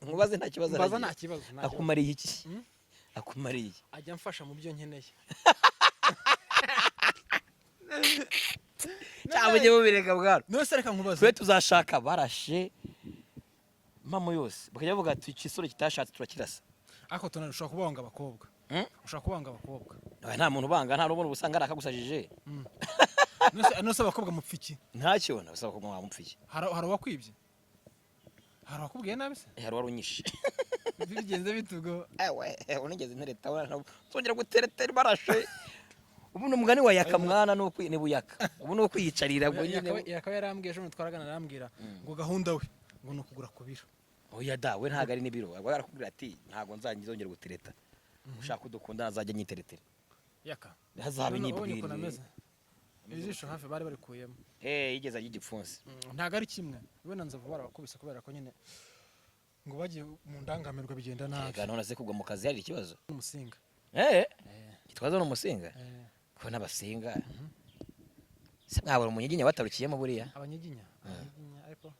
Nkubaze, nta kibazo? Mbaza. Aragira. Nta kibazo, nta kibazo. Akumariye iki? Mm? Akumariye iki? Ajya amfasha mu byo nkeneye. Cyangwa ujye mubireka bwana. None se reka nkubaze. Twe tuzashaka barashe mpamo yose, bakajya bavuga ati ikisore kitashatse turakirasa. Ariko tonari, ushobora kubanga abakobwa. Mm? Ushobora kubanga abakobwa. Oya, nta muntu ubanga, nta n'ubona usanga ari akagusajije. None se abakobwa mupfa iki? Ntacyo nabasaba ko mwamupfa iki. Hari uwakwibye? Hari uwakubwiye nabi se? Hari wari unyishe. Bigenze bite ubwo? Ewe, unigeze ntereta, nzongera guteretera barashe. Ubu ni umugani wa yaka mwana, ni buyaka, ubu ni ukwiyicarira ngo nyine. Yakaba yarambwiye ejo bundi twaragana, arambwira ngo gahunda we ngo ni ukugura ku biro. Oya da, we ntabwo ari n'ibiro, aba yarakubwira ati ntabwo nzongera gutereta, ushaka udukunda azajya anyiteretera. Yaka. Azabe None ubonye ukuntu nyibwirire. ameze, ijisho hafi bari barikuyemo. Eh, yigeze ajya igipfunsi. Ntabwo ari kimwe, we na Nzovu barabakubise kubera ko nyine ngo bagiye mu ndangamirwa bigenda nabi. Reka, none se kugwa mu kazi hari ikibazo? N'umusinga. Eh. Eh. Gitwaza ni umusinga? Eh. Ko n'abasinga se mwabura umunyiginya watarukiyemo buriya? Abanyiginya ariko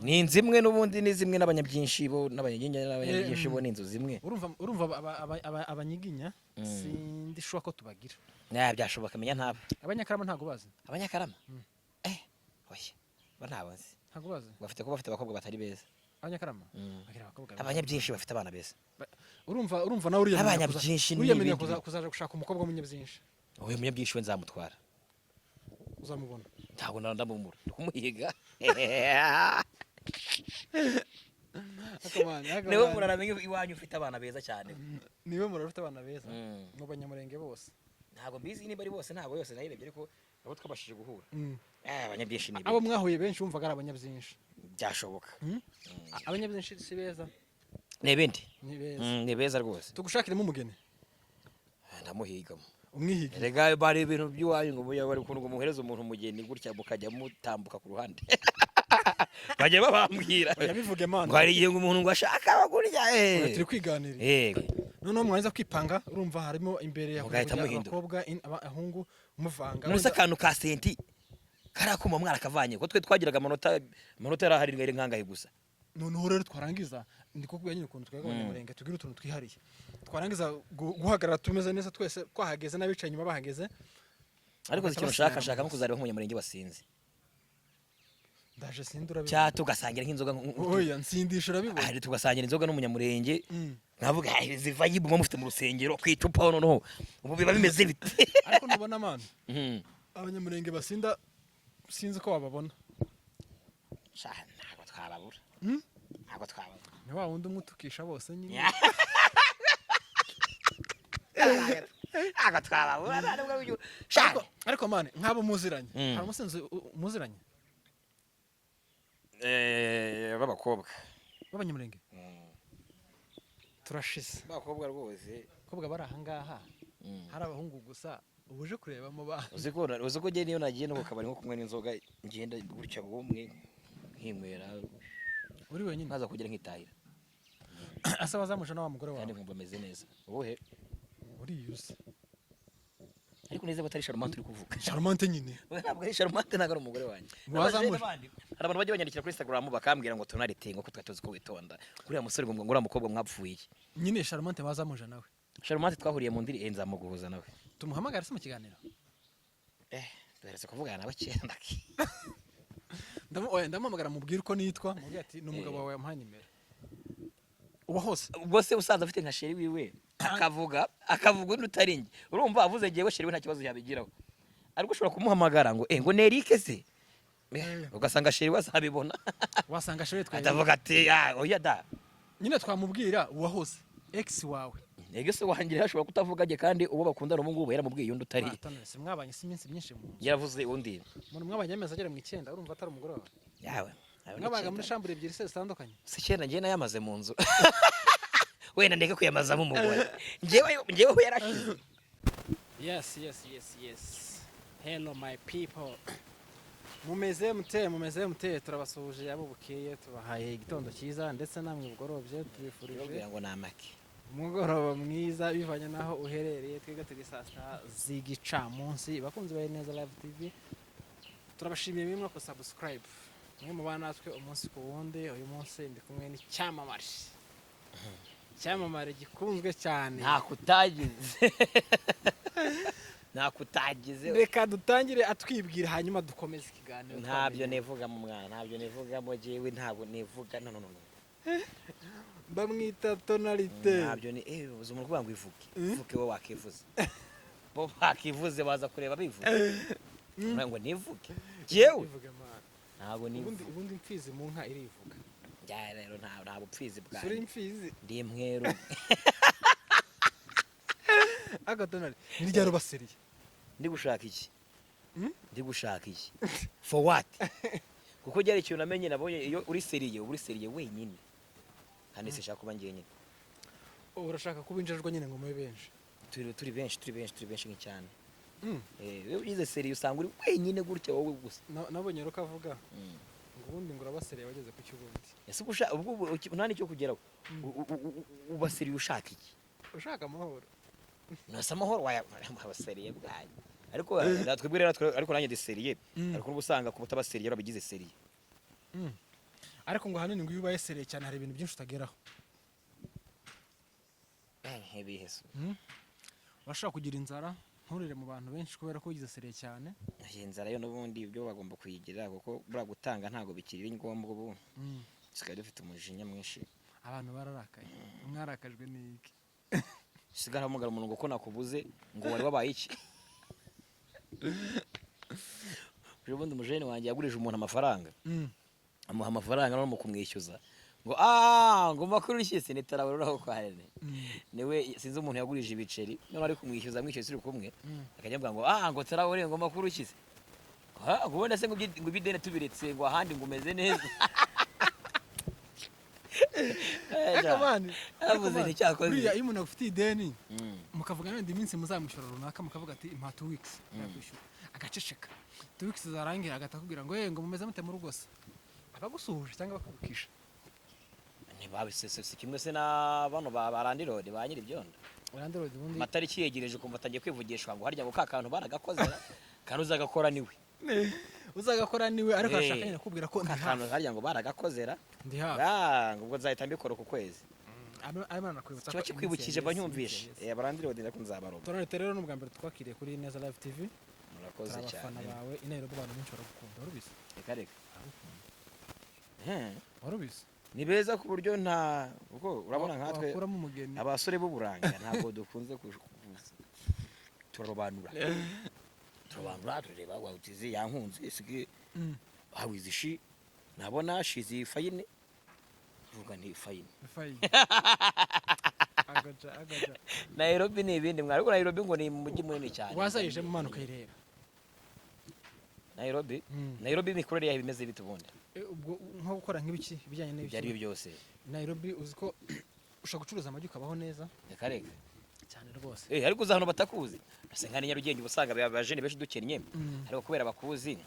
Ni inzu imwe n'ubundi, ni zimwe n'abanyabyinshi bo, n'abanyiginya n'abanyabyinshi bo ni inzu zimwe. Urumva abanyiginya sindi sure ko tubagira. Nah, byashoboka menya ntaba. Abanyakarama ntabwo bazi. Abanyakarama? Eh, oya, bo ntabo nzi. Ntabwo bazi. Bafite kuba bafite abakobwa batari beza. Abanyakarama Mm. bagira abakobwa beza. Abanyabyinshi bafite abana beza. Urumva nawe uriyamenya Abanyabyinshi ni uriyamenya ibindi kuzaja gushaka umukobwa w'umunyabyinshi. Uyu munyabyinshi we nzamutwara. Uzamubona? Ntabwo ndamumura, ndi kumuhiga. Ariko Niwe man, muraramenye iwanyu ufite abana beza cyane. Niwe murara ufite abana beza mu Banyamurenge bose. Ntabwo mbizi niba ari bose, ntabwo yose nayirebye, ariko abo twabashije guhura. Eh, abanyabyinshi ni Abo ibindi. mwahuye benshi wumvaga ari abanyabyinshi. Byashoboka. Abanyabyinshi si beza? Ni ibindi. Ni beza. Ni beza rwose. Tugushakiremo umugeni. Ndamuhigamo. Umwihige. Rega bari ibintu by'iwanyu ngo muya bari ukuntu ngo muhereze umuntu umugeni gutya mukajya mutambuka ku ruhande, bajya babambwira. Oya, bivuge mana. Ngo hari igihe ngo umuntu ngo ashaka gutya. Oya, Eh. turi kwiganirira. Noneho mwarangiza kwipanga, urumva harimo imbere ya Mugahita kujya muhindura. abakobwa, abahungu muvanga. None se akantu ka senti kariya kuma mwarakavanye? Ko twe twagiraga amanota yari ahari ari nkangahe gusa. Noneho rero twarangiza, ndi kukubwira nyine ukuntu twebwe Abanyamurenge tugira utuntu twihariye, twarangiza guhagarara tumeze neza twese twahageze n'abicaye inyuma bahageze. Ariko uzi Bagahita ikintu nshaka? basigara Nshaka nko gusa. kuzareba nk'umunyamurenge wasinze. Ndaje sindi, urabibona. Cyangwa tugasangira nk'inzoga Oya, nsindisha urabibona. Hari tugasangira inzoga n'umunyamurenge. Nkavuga: "Ah, izi vibe muba mufite mu rusengero ku icupa, noneho ubu biba bimeze bite?" Ariko ntubona man, abanyamurenge basinda sinzi ko wababona. Sha, ntabwo twababura. Ntabwo twababura. Ni wa wundi umwe utukisha bose nyine. Ntabwo twababura, nta nubwo sha. Ariko man, nk'abo muziranye, hari umusinzi muziranye? Eh, b'abakobwa. B'abanyamurenge turashize. B'abakobwa rwose. Abakobwa bari ahangaha, hari abahungu gusa, uba uje kurebamo ba Uzi ko njye niyo nagiye no ku kabari nko kunywa n'inzoga, ngenda gutya bumwe nkinywera. Uri wenyine? Nkaza kugira nkitahira. Asa wazamuje na wa mugore Kandi wawe. nkumva ameze neza ubuhe. Uriyuze. Ariko neza ko atari Charmante uri kuvuga? Charmante nyine. Oya, ntabwo ari Charmante, ntabwo ari umugore wanjye. Ngo wazamuje. N'abajene bandi, hari abantu bajya banyandikira kuri Instagram bakambwira ngo tonalite, ngo ko twari tuzi ko witonda, uriya musore, ngo uriya mukobwa mwapfuye iki? Nyine Charmante wazamuje nawe. Charmante twahuriye mu ndiri, nzamuguhuza nawe. Tumuhamagare se mu kiganiro? Eh, duheretse kuvugana nawe kera ndaki. Oya, ndamuhamagara mubwire uko nitwa, mubwire ati ni umugabo wawe yamuhaye nimero uba hose. Ubwo se usanze afite nka chéri wiwe, akavuga undi utari njye, urumva avuze ngewe chéri we nta kibazo yabigiraho, ariko ushobora kumuhamagara ngo ngo ni Eric se? Eh, ugasanga chéri we azabibona. Wasanga chéri twe Atavuga ati: "Ah, oya da." Nyine twamubwira uwahoze ex wawe. Ego se wanjye rero ashobora kutavuga njye, kandi uwo bakundana ubu ngubu yaramubwiye undi utari. Ah, tonore, si mwabanye si iminsi myinshi mu nzu? Yaravuze undi. Umuntu mwabanye amezi agera mu 9, urumva atari umugore wawe? Yawe. Mwabaga muri chambre ebyiri se zitandukanye? Si icyenda, njyewe nayamaze mu nzu, wenda ndeke kuyamazamo umugore, njyewe ho yarashize. Yes, hello my people, mumeze mute? Mumeze mute? Turabasuhuje abo bukeye, tubahaye igitondo cyiza, ndetse namwe bugorobye tubifurije Babwira ngo ni amake. umugoroba mwiza bivanye n'aho uherereye. Twebwe turi saa 6 z'igicamunsi. Bakunzi ba Neza Live TV, turabashimiye mwe ko subscribe. Mwe muba natwe umunsi ku wundi. Uyu munsi ndi kumwe n'icyamamare, icyamamare gikunzwe cyane. Ntako utagize, ntako utagize. Reka dutangire atwibwira, hanyuma dukomeze ikiganiro. Ntabyo Twamenye. nivugamo mwana, ntabyo nivugamo jewe, ntabwo nivuga, no, no, no, no. Bamwita Tonalite. Ntabyo ni uzi umuntu kuvuga ngo ivuge, ivuge, wowe wakivuze, bo bakivuze, baza kureba bivuze ngo nivuge jewe. Ivuge, man. Ntabwo Ubundi nivuga. Ubundi imfizi mu nka irivuga. Njya rero nta bupfizi Suri bwanjye. Imfizi. Ndi imweru. Aga Tonalite, ni ryari uba sérieux? Ndi gushaka iki? Hmm? Ndi gushaka iki? For what? Kuko byari ikintu namenye, nabonye iyo uri sérieux, uba uri sérieux wenyine, kandi sinshaka kuba njyenyine. Ubu urashaka kuba injajwa nyine ngo mube benshi? Turi benshi, turi benshi, turi benshi nk'icyane. Iyo ugize sérieux usanga uri wenyine gutya, wowe gusa. Nabonye rero kavuga ngo ubundi ngo uraba sérieux wageze ku cy'ubundi. Ese ubwo ubwo nta n'icyo kugeraho. Uba sérieux ushaka iki? Ushaka amahoro. Nasa amahoro waya aba sérieux bwanyu, ariko twebwe rero ariko nanjye ndi sérieux. Ariko uba usanga kuba utaba sérieux warabigize sérieux. Ariko ngo ahanini ngo iyo ubaye sérieux cyane hari ibintu byinshi utageraho. Nk'ibihe se? Urashobora kugira inzara nturire mu bantu benshi kubera ko wigize sérieux cyane. Iyi nzara yo n'ubundi ibyo bagomba kuyigira, kuko buriya gutanga ntabwo bikiri ngombwa ubu. Dusigaye dufite umujinya mwinshi. Abantu bararakaye, mwarakajwe n'iki? Usigara ahamagara umuntu ngo ko nakubuze, ngo wari wabaye iki? Ejo bundi umujene wanjye yagurije umuntu amafaranga, amuha amafaranga, no mu kumwishyuza ngo ngo makuru ushyitse ni tarabura aho kwa Rene. Niwe sinzi umuntu yagurije ibiceri, none ari kumwishyuza, amwishyuza turi kumwe, akajya avuga ngo ngo tarabure, ngo makuru ushyitse, ngo ubundi se ngo ngo iby'ideni tubiretse, ngo ahandi ngo umeze neza. Ariko man, Yavuze nticyakoze. buriya iyo umuntu agufitiye ideni, mukavuga wenda iminsi muzamwishyura runaka, mukavuga ati impa 2 weeks yakwishyura, agaceceka, 2 weeks zarangira agahita akubwira ngo ngo mumeze mute mu rugo se, abagusuhuje cyangwa bakagukisha. Ntibabisese si kimwe se na bano ba landlord, ba nyir'ibyondo? Landlord ubundi. Amatariki yegereje ukumva atangiye kwivugishwa ngo harya ngo ka kantu baragakoze, kantu uzagakora niwe. Uzagakora niwe, ariko arashaka nyine kukubwira ko Ka ndi kantu hafi. Harya ngo baragakozera. Ndi hafi. Ngo ubwo nzahita mbikora ku kwezi. Arimo aranakwibutsa Kiba ko iminsi kikwibukije mba yageze, nyumvishe. iminsi yageze. Ba landlord ndako nzabaroga. Tonalite rero ni ubwa mbere twakiriye kuri Neza Live TV. Murakoze Turi abafana cyane. bawe i Nairobi, abantu benshi baragukunda, warubizi? Reka reka. Eh, Warubizi? Ni beza ku buryo nta, kuko urabona nkatwe Wakuramo umugeni. abasore b'uburanga ntabwo dukunze turarobanura, turarobanura, tureba wawutizi yankunze isige. How is she? Nabona she's fine, vuga nti fine. Fine. Agaca agaca. Nairobi ni ibindi mwari, ariko Nairobi ngo ni umujyi munini cyane. Wazayije mu mana ukayireba. Nairobi. Nairobi imikorere yayo imeze bite ubundi? Ubwo nko gukora nk'ibiki, ibijyanye Ibyo ari byo n'ibiki? byose. Nairobi uzi ko ushobora gucuruza amagi ukabaho neza. Reka reka. Cyane rwose. Ariko uza hano batakuzi, ese nka ni Nyarugenge uba usanga abajene benshi dukennye, ariko kubera bakuzi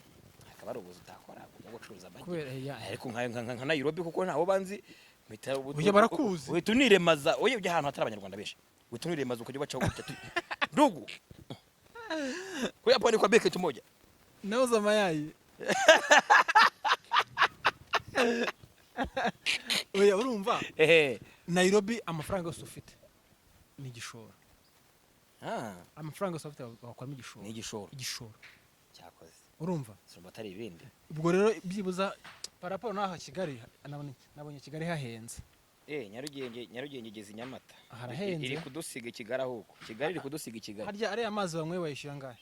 akaba ari ubuzi utakora bwo gucuruza amagi. Kubera ya. Ariko nka Nairobi, kuko ntawo banzi mpita Oya, barakuzi. Uhita uniremaza, oya, ujya ahantu hatari abanyarwanda benshi uhita uniremaza, ukajya ubacaho gutya tu ndugu, kwa hapo ni kwa beki moja. Nauza mayai. Oya, urumva Ehe. Nairobi amafaranga yose ufite ni igishoro. Amafaranga yose ufite wakuramo igishoro. Ni igishoro. Igishoro. Cyakoze. Urumva? Sumba atari ibindi. Ubwo rero byibuza par rapport n'aha Kigali, nabonye Kigali hahenze. Nyarugenge igeze i Nyamata. Harahenze. Iri kudusiga i Kigali, ahubwo Kigali iri kudusiga i Kigali. Harya ariya mazi banyweye bayishyura angahe?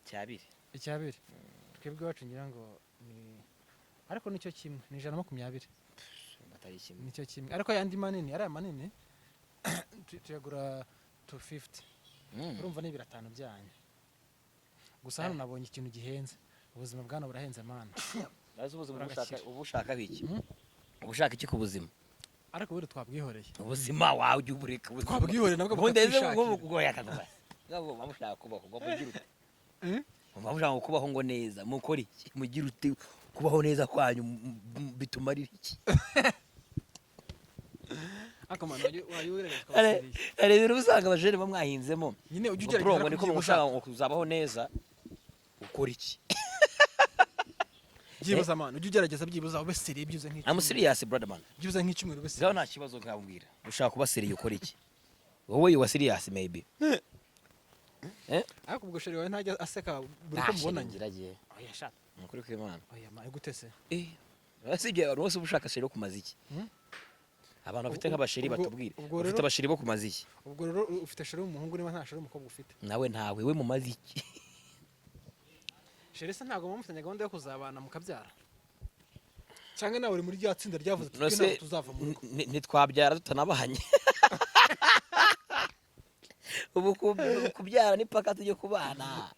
Cyabiri. Icyabiri. Twebwe iwacu ngira ngo ni, ariko nicyo kimwe, ni 120. Sumba atari kimwe. Nicyo kimwe, ariko ayandi manini, ariya manini tuyagura 250. Urumva ni 500 byanyu gusa. Hano nabonye ikintu gihenze, ubuzima bwana burahenze mana. Nazo ubuzima uba ushaka Uragakira. Uba ushaka iki? Mm. Uba ushaka iki ku buzima? Ariko ubundi twabwihoreye. Ubuzima wawe ujya ubureka ubuzima. Twabwihoreye nabwo Ubundi ese bukatwishakira. ubwo yakagwa ngabo bamushaka kubaho ngo mugire ute? Eh? Muba mushaka kubaho ngo neza, mukore iki, mugire ute? Kubaho neza kwanyu bitumarira iki? Ariko man, wajya ugerageza ukaba Hari sérieux. hari ibintu usanga abajene bamwahinzemo. Nyine ujya Ngo bro, ugerageza ngo niko kubyibuza. mushaka ngo kuzabaho neza, ukora iki? Byibuze amana ujye ugerageza, byibuze ube sérieux, byibuze I'm nk'icyumweru. serious, brother man. Byibuze nk'icyumweru ube Ngaho sérieux. nta kibazo, nkabwira ushaka kuba sérieux ukora iki? Wowe you are serious maybe, eh? Ariko ubwo chéri wawe ntajya aseka buri uko mubonanye? Ngiragiye. Oya sha. Ni ukuri kw'Imana. Oya ma, gute se? Eh, usibye abantu bose uba ushaka chéri wo kumaza iki? Abantu bafite nk'abachéri batubwire. Ubwo Bafite rero- abachéri bo kumaza iki? Ubwo rero ufite chéri w'umuhungu niba nta chéri w'umukobwa ufite? Nawe ntawe, we mumaze iki? Chéri se ntabwo muba mufitanye gahunda yo kuzabana mukabyara, cyangwa nawe uri muri rya tsinda ryavuze ati twe None se ntabwo tuzava mu rugo? Ntitwabyara tutanabanye. Ubu kubyara ni paka tujye kubana.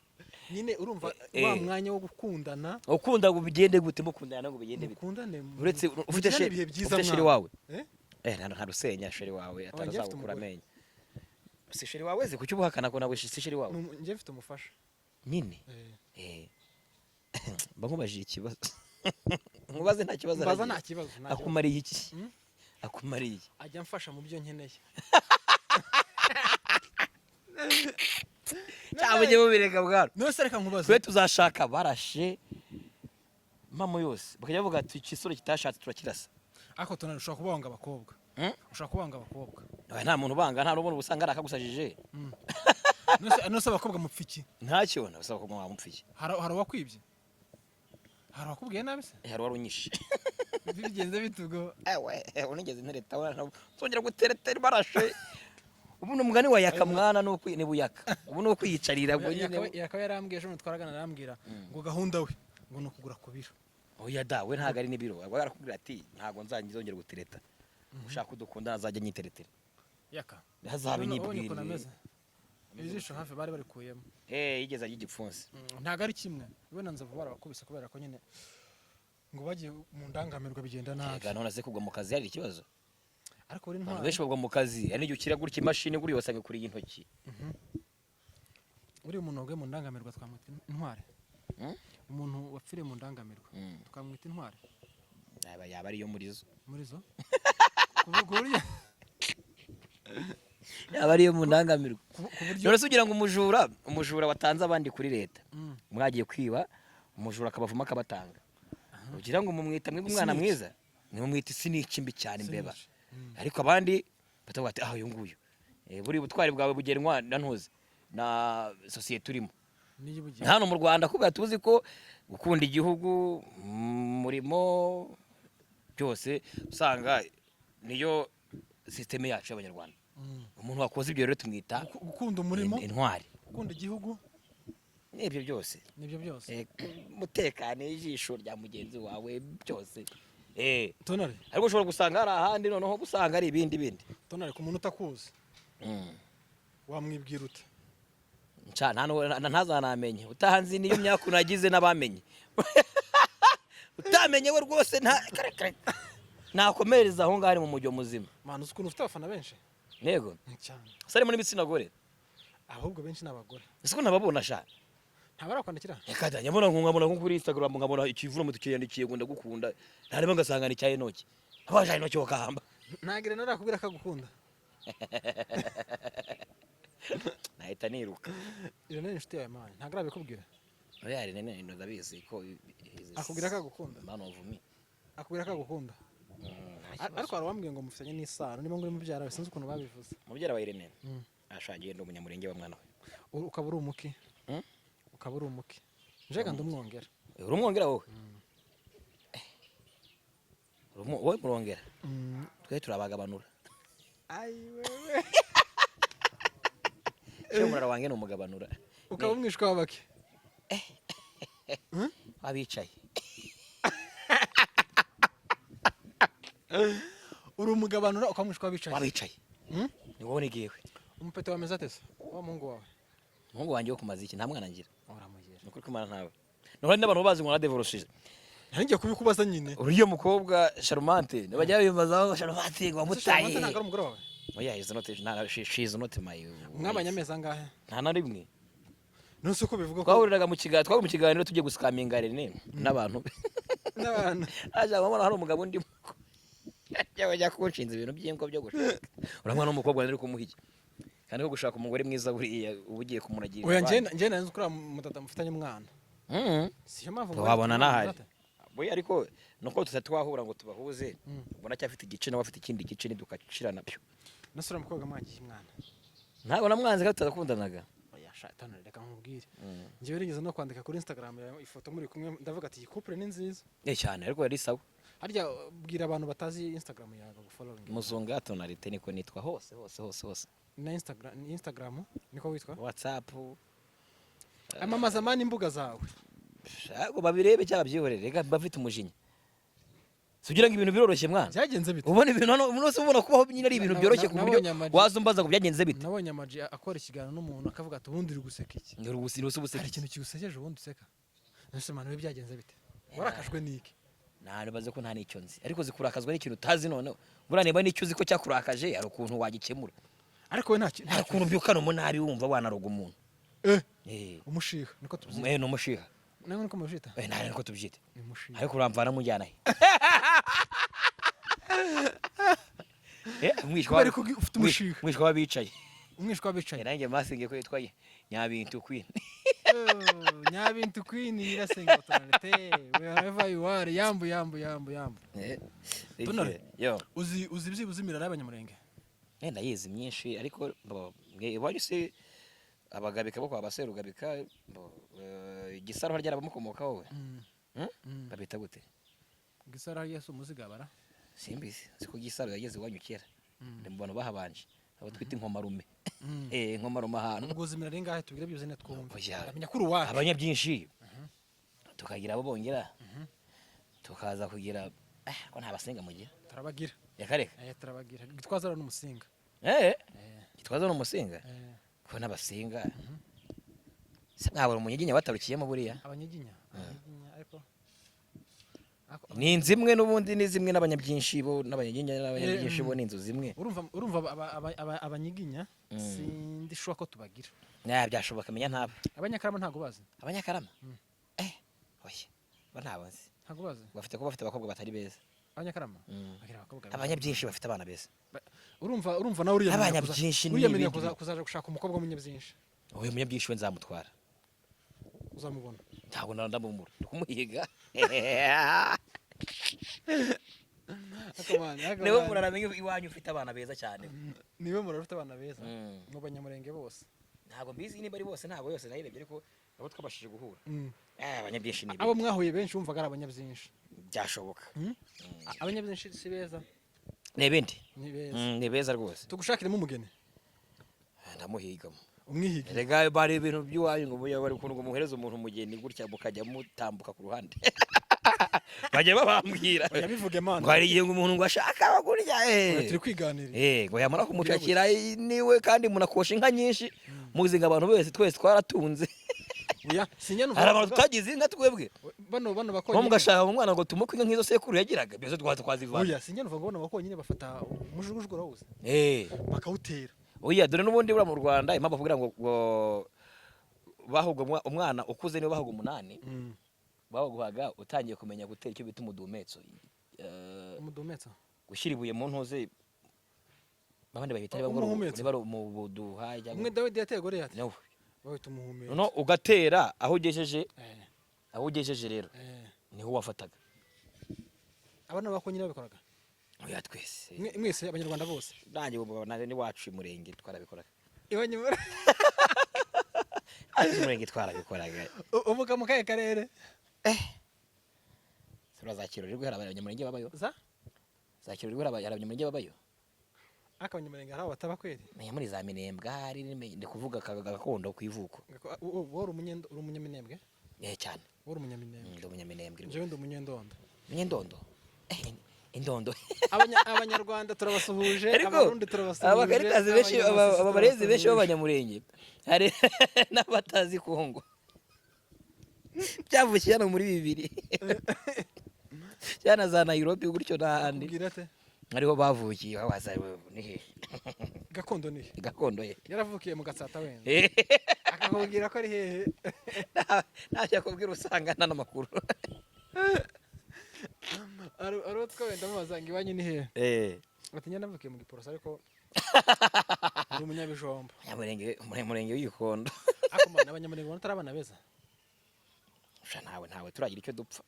Nyine urumva Eh. wa mwanya wo gukundana. Ukunda ngo bigende gute? Mukundana ngo bigende bite? Mukundane, Uretse ufite mugirane chéri, ibihe byiza ufite chéri mwana. wawe? Eh? Eh, nta rusenya chéri wawe Njye mfite atazagukura umugore. amenyo. Si chéri wawe ze? Kuki ubuhakana ko nawe si chéri wawe? Njye mfite umufasha. Nyine. Eh. Eh, mba nkubajije ikibazo, nkubaze nta kibazo. Mbaza. Aragira. Nta kibazo, nta kibazo. Akumariye iki? Hmm? Akumariye iki? Ajya amfasha mu byo nkeneye. Cyangwa mujye mubireka bwana. None se reka nkubaze. Twe tuzashaka barashe mamo yose, bakajya bavuga ati ikisore kitashatse turakirasa. Ariko tunari ushobora kubanga abakobwa. Hmm? Ushobora kubanga abakobwa. Oya, nta muntu ubanga, nta n'ubona usanga ari akagusajije. None se abakobwa mupfa iki? Ntacyo nabasaba ko mwamupfiye. Hari uwakwibye? Hari uwakubwiye nabi se? Hari wari unyishe. Bigenze bite ubwo? Ewe, unigeze ntereta, nzongera guteretera barashe. Ubu ni umugani wa yaka mwana, ni buyaka, ubu ni ukwiyicarira ubwo nyine. Yakaba yarambwiye ejo bundi twaragana, arambwira ngo gahunda we ngo ni ukugura ku biro. Oya da, we ntabwo ari n'ibiro, aba yarakubwira ati ntabwo nzongera gutereta, ushaka udukunda azajya anyiteretera. Yaka Ntazabe Ubonye ukuntu nyibwirire. ameze, ijisho hafi bari barikuyemo. Eh, yigeze ajya igipfunsi. Ntabwo ari kimwe, we na Nzovu barabakubise kubera ko nyine ngo bagiye mu ndangamirwa bigenda nabi. Reka, none se kugwa mu kazi hari ikibazo? Ariko uri Abantu intwari. benshi bagwa mu kazi, hari n'igihe ukira gutya imashini guriya wasanga ikuriye intoki. Uriya umuntu waguye mu ndangamirwa twamwita intwari? Hmm? Umuntu wapfiriye mu ndangamirwa twamwita intwari? Yaba ariyo muri zo. Muri zo ku buryo Yaba ariyo mu ndangamirwa. Ku buryo None se ugira ngo umujura watanze abandi kuri leta, mwagiye kwiba, umujura akabavuma akabatanga, ugira ngo mumwita mwebwe umwana Isnitch. mwiza? Nimumwita isnitch mbi cyane, imbeba. Snitch. Ariko abandi batavuga ati ah, uyu nguyu. Eh, buriya ubutwari bwawe bugenwa na ntuzi na sosiyete urimo. Niyo ubugiye. Hano mu Rwanda kubera tuzi ko gukunda igihugu, umurimo, byose usanga niyo système yacu y'Abanyarwanda. Umuntu wakoze ibyo rero tumwita Gukunda umurimo, intwari. gukunda igihugu. N'ibyo byose. Nibyo byose. Eh, umutekano, ijisho rya mugenzi wawe, byose. Eh, Tonari. Ariko ushobora gusanga hari ahandi noneho usanga ari ibindi bindi. Tonari, ku muntu utakuzi wamwibwira ute? Nca ntazanamenye utahanzi niyo myaka unagize n'abamenye utamenye we rwose nta kare kare. Nakomereza aho ngaho ari mu mujyo muzima. Mwana, uzi ukuntu ufite abafana benshi? Ntego. Cyane. Se harimo n'ibitsina gore? Ahubwo benshi ni abagore. Ese ko ntababona sha? Ntabarakwandikira? Reka da, nyabona nkabona nko kuri Instagram nkabona ikivuno mutukiyandikiye ngo ndagukunda, ntareba ngasanga ni cya Enoki, abaje Enoki wakahamba. Ntagira narakubwira ko agukunda. Nahita niruka. Irene ni inshuti yawe man, ntabwo arabikubwira? Oya, Irene ndabizi ko Akubwira ko agukunda? Man of me. Akubwira ko agukunda? Nta kibazo. Ariko hari uwambwiye ngo mufitanye n'isano, niba ngo uri mubyara we, sinzi ukuntu babivuze. Mubyara wa Irene? Mm. Ashagiye, ndi umunyamurenge wa mwana we. Ukaba uri umuki? Mm? Ukaba uri umuki? Njega ndumwongera. Uri umwongera wowe? Wowe murongera, twe turabagabanura. Ayi wewe. Cyo murara wange ni umugabanura. Ukaba umwishwa w'abaki? Abicaye. Uri umugabanura, ukaba umwishwa w'abicaye? Wabicaye. Mm? Ni wowe nigiwe. Umupete wameze ate se wa muhungu wawe? Umuhungu wanjye wo kumaza iki? Nta mwana ngira. Uramugira. Ni ukuri kw'Imana ntawe. None n'abantu bazi ngo naradevorosije. Ngiye kubikubaza nyine. Uriya mukobwa Charmante bajya bimbazaho, Charmante ngo wamutaye. Ese ntabwo ari umugore wawe? Oya, is not, nta, she is not my. Mwabanye amezi angahe? Nta na rimwe. Nonse uko bivuga ko Twahuriraga mu kiganiro, twari mu kiganiro tugiye gusikaminga Rene n'abantu be. N'abantu. Aje abona hari umugabo ndimo yajya kunshinza ibintu by'ingo byo gushaka, urabona n'umukobwa nari kumuha iki, kandi ko gushaka umugore mwiza buriya uba ugiye kumuragira Oya, njye abandi. njye nari nzi ko uriya mutata mufitanye umwana. Siyo mpamvu Wabona ngo- n'ahari. We ariko nuko tutari twahura ngo tubahuze. Ubona cyafite igice, nawe afite ikindi gice, nidukacira nabyo. Nasura umukobwa mwangiye umwana? Ntabwo namwanze, kandi tutakundanaga. Oya sha, tonore, reka nkubwire, njyewe nigeze no kwandika kuri Instagram yawe ifoto muri kumwe, ndavuga ati iyi couple ni nziza. Eh, cyane, ariko yari sawa. Harya bwira abantu batazi Instagram yawe bagufollowing. Muzunga Tonalite, niko nitwa hose hose hose hose. Na Instagram, ni Instagram niko witwa? WhatsApp. Amamaza mani imbuga zawe. Ntabwo babirebe cyangwa babyihorere, reka bafite umujinya. Si ugira ngo ibintu biroroshye, mwana? Byagenze bite? Ubona ibintu hano umuntu wese ubona kubaho nyine ari ibintu byoroshye ku buryo Nabonye Ama G. waza umbaza ngo byagenze bite? Nabonye Ama G akora ikiganiro n'umuntu akavuga ati ubundi uri guseka iki? Ni urubusi ubusi. Hari ikintu kigusekeje ubundi useka? Ese mwana we, byagenze bite? Warakajwe n'iki? Nta ko nta n'icyo nzi, ariko zikurakazwa n'ikintu utazi. Noneho buriya niba n'icyo uzi ko cyakurakaje, hari ukuntu wagikemura. Ariko we nta kintu. Hari ukuntu ubyukana umunabi wumva wanaroga umuntu. Eh. Eh. Umushiha niko tubyita. Eh, ni umushiha. Nawe niko mubyita? Eh, nta niko tubyita. Ni umushiha. Ariko uramvana mujyana he? Eh, umwishwa Kubera ko ufite umushiha. Umwishwa w'abicaye. Umwishwa w'abicaye. Nanjye masinge ko yitwa Nyabintu Queen. Oh, Nyabintu Queen, nyirasenge Tonalite, wherever you are, yambu yambu yambu yambu. Eh, Tonore. Yo. Uzi byibuze imirara y'abanyamurenge? Eh, ndayizi myinshi, ariko bo, mwe iwanyu se abagabika bo kwa baserugabika bo, Igisaro harya abamukomokaho we? Hmm? Mm. Babita gute? Gisara Yesu muzigabara. Simbizi, siko Gisaro yageze iwanyu kera. Ndi mu bantu bahabanje, abo twita inkomarume. Eh, inkomarume ahantu. Ubwo uzi imirara ingahe? Tubwire byibuze ne twumve. Oya. Ndamenya ko uri uwacu. Abanyabyinshi tukagira abo bongera, tukaza kugira ko nta basenga mugira. Turabagira. Reka reka. Eh, turabagira. Gitwaza n'umusinga. Eh. Eh. Gitwaza n'umusinga? Eh. Ko n'abasinga se mwabura umunyiginya watarukiyemo buriya? Abanyiginya, abanyiginya ariko Ni inzu imwe n'ubundi, ni zimwe n'abanyabyinshi bo, n'abanyiginya n'abanyabyinshi bo ni inzu zimwe. Urumva abanyiginya sindi sure ko tubagira. Nya byashoboka menya ntabo. Abanyakarama ntago bazi. Abanyakarama? Eh, oya, bo ntabo nzi. Ntago bazi. Bafite kuba bafite abakobwa batari beza. Abanyakarama Mm. bagira abakobwa beza. Abanyabyinshi bafite abana beza. Urumva nawe uriyemera Abanyabyinshi ni uriyemera ibindi kuzaja gushaka umukobwa w'umunyabyinshi? Uyu munyabyinshi we nzamutwara. Uzamubona? Ntabwo ndamumura, ndi kumuhiga. Ariko Niwe man, muraramenya iwanyu ufite abana beza cyane. Niwe murara ufite abana beza Mm. mu banyamurenge bose. Ntabwo mbizi niba ari bose, ntabwo yose nayirebye, ariko abo twabashije guhura. Eh, abanyabyinshi ni Abo ibindi. mwahuye benshi wumvaga ari abanyabyinshi? Byashoboka. Abanyabyinshi si beza? Ni ibindi. Ni beza. Ni beza rwose. Tugushakiremo umugeni. Ndamuhigamo. Umwihige. Rega bari ibintu by'iwanyu ngo muya bari ukuntu ngo muhereze umuntu umugeni gutya mukajya mutambuka ku ruhande, bajya babambwira. Oya, bivuge mana. Ngo hari igihe ngo umuntu ngo ashaka gutya Oya, eh turi kwiganirira. Eh, ngo yamara kumucakira niwe kandi munakosha inka nyinshi, muzi ngo abantu bose twese twaratunze. Oya, sinjya numva Hari abantu bavuga- tutagize inka twebwe. Bano Nko bakonyine. mugashaka umwana ngo tumuke inka nk'izo sekuru yagiraga, byose twazivana. Oya, sinjya numva ngo bano bakonyine bafata umujugujugu, urawuzi? Eh. Bakawutera. Oya, dore n'ubundi buriya mu Rwanda impamvu bavugira ngo bahugwa umwana ukuze niwe bahugwa umunani, baguhaga utangiye kumenya gutera icyo bita umudumetso. Eh, Umudumetso? Gushyira ibuye mu ntuze, abandi bahita niba ngo Umuhumetso. niba ari umubuduha cyangwa Umwe Dawidi yateye Goliyati. No. Bawita umuhumetso. No ugatera aho ugejeje. Eh. Aho ugejeje rero Eh. niho wafataga. Abana bakonyine babikoraga? Oya, twese. Mwese abanyarwanda bose? Nanjye ubu nanjye n'iwacu i Murenge twarabikoraga. Iwanyu muri Iwacu i Murenge twarabikoraga. Uvuka mu kahe karere? Sura za Kirori hari abanyamurenge babayo. Za? Za Kirori hari abanyamurenge babayo. Ariko abanyamurenge hari aho bataba kweri? Menya muri za Minembwe hari, ndi kuvuga gakondo ku ivuko. Wowe uri umunyaminembwe? Eh, cyane. Wowe uri umunyaminembwe? Ndi umunyaminembwe. Njyewe ndi umunyendondo. Umunyendondo. Eh, indondo. Abanyarwanda turabasuhuje. Ariko Abarundi turabasuhuje. abakaritazi benshi, Abanyamasisi abarezi benshi turabasuhuje. b'abanyamurenge, hari n'abatazi Kongo byavukiye hano muri bibiri cyane za Nairobi gutyo n'ahandi. Akubwira ate? Ariho bavukiye, waza ni hehe? Gakondo ni he? Gakondo ye. Yaravukiye mu Gatsata wenda akakubwira ko ari hehe? Ntacyo akubwira, usanga nta n'amakuru. Hari uwo twawenda mubaza ngo iwanyu ni hehe? Eh. Ati njye navukiye mu Giporoso, ariko ndi umunyabijomba. Umunyamurenge, umunyamurenge w'Igikondo. Ariko mana, abanyamurenge ubona atari abana beza? Sha, ntawe turagira icyo dupfa.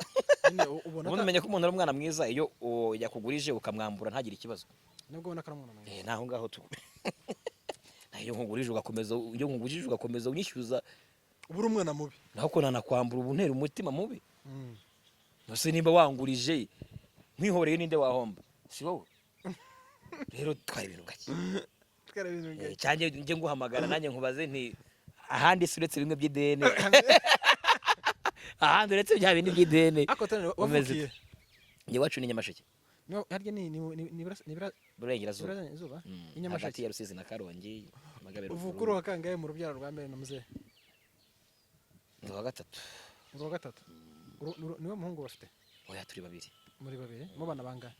Nyine ubona Ubundi umenya ko umuntu ari umwana mwiza iyo yakugurije ukamwambura ntagire ikibazo. Nubwo ubona ko ari umwana mwiza. Eh, naho ngaho tu iyo nkugurije ugakomeza unyishyuza. Uba uri umwana mubi. Naho ko nanakwambura ubu ntera umutima mubi. Nose nimba wangurije nkwihoreye, ninde wahomba? Si wowe? Rero twara ibintu gake. Twara ibintu gake. Cyangwa njye nguhamagara nanjye nkubaze nti ahandi si uretse bimwe by'ideni, ahandi uretse bya bindi by'ideni Ariko Tony, umeze wavukiye ute? Njye iwacu ni Nyamasheke. Harya ni Burengerazuba. Burengerazuba. Mm, I hagati Nyamasheke. ya Rusizi na Karongi, Nyamagabe. Uvuka uri uwa kangahe mu rubyaro rwa mbere na muzehe? Ndi uwa gatatu. Uri uwa gatatu. Niwe muhungu bafite? Oya, turi babiri. Muri babiri mu bana bangahe?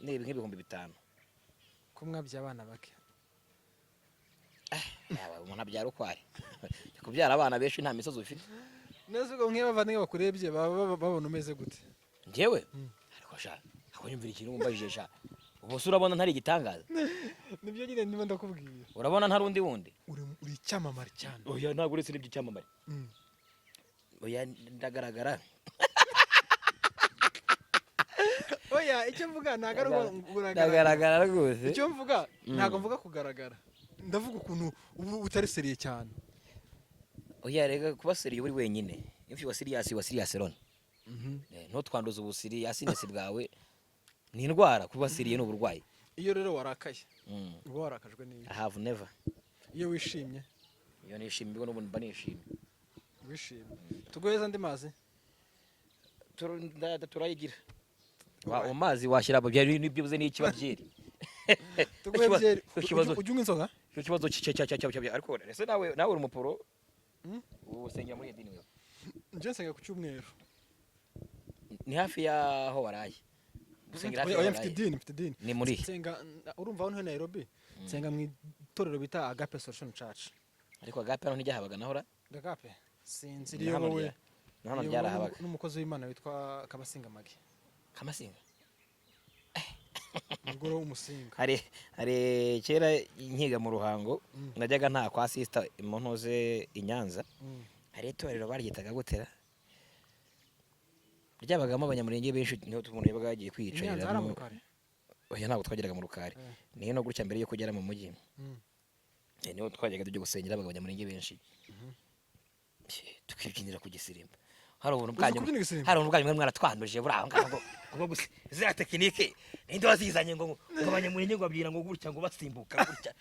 Ni nk'ibihumbi 5000. Ko mwabyaye abana bake? Yawe, umuntu abyara uko ari. Kubyara abana benshi nta misozi ufite. Neza, ubwo nk'iyo abavandimwe bakurebye baba babona umeze gute? Njyewe ariko sha, ako nyumvira ikintu wumbajije sha. Ubu se urabona ntari igitangaza? Nibyo nyine ndimo ndakubwira. Urabona ntari undi wundi? Uri icyamamare cyane. Oya, ntabwo uretse n'iby'icyamamare. Oya, ndagaragara. Oya, icyo mvuga ntabwo ari uko uragaragara. Ndagaragara rwose. Icyo mvuga, ntabwo mvuga kugaragara, ndavuga ukuntu ubu utari sérieux cyane. Oya rega, kuba sérieux uri wenyine. If you are serious, you are serious alone. Ntutwanduze ubuseriousness bwawe, ni indwara. Kuba sérieux ni uburwayi. Iyo rero warakaye, uba warakajwe n'iyo? I have never. Iyo wishimye? Iyo nishimye ubwo n'ubundi mba nishimye. Wishimye. Tuguheze andi mazi? Turayigira. Amazi washyira byari nibyo n'iki babyeri. Tuguhe byeri? Ikibazo Ujya unywa inzoga? Icyo kibazo cya ariko ese nawe uri umuporo? Ubu usengera muri iyo dini wewe? Njye nsenga ku cyumweru. Ni hafi y'aho waraye? Usengera hafi Oya, y'aho mfite waraye? idini, mfite idini. Ni muri Nsenga, urumva aho niho Nairobi, nsenga mu itorero bita Agape Solution Church. Ariko Agape hano ntijyahabaga nahora? Agape sinzi. Ni hano Riyobowe ni hano riyobowe ryarahabaga. n'umukozi w'Imana witwa Kabasinga Magi. Kamasinga. Umugore w'umusinga. Hari kera nkiga mu Ruhango, najyaga nta kwa sister mu ntuze i Nyanza. Hari itorero baryitaga gutera, ryabagamo abanyamurenge benshi, niho umuntu yabaga yagiye I kwiyicarira. Nyanza hari mu Rukari? Oya, ntabwo twageraga mu Rukari. Ni hino gutya mbere yo kugera mu mujyi. Niho twajyaga tujya gusengera, habaga abanyamurenge benshi, tukibyinira ku gisirimba. Hari ubuntu Uzi bwanyu kubyina igisimba? Hari ubuntu bwanyu mwari mwaratwanduje buri aho ngaho, ngo gusa ziriya technique ninde wazizanye, ngo abanyamurenge ngo babyina ngo gutya, ngo basimbuka gutya?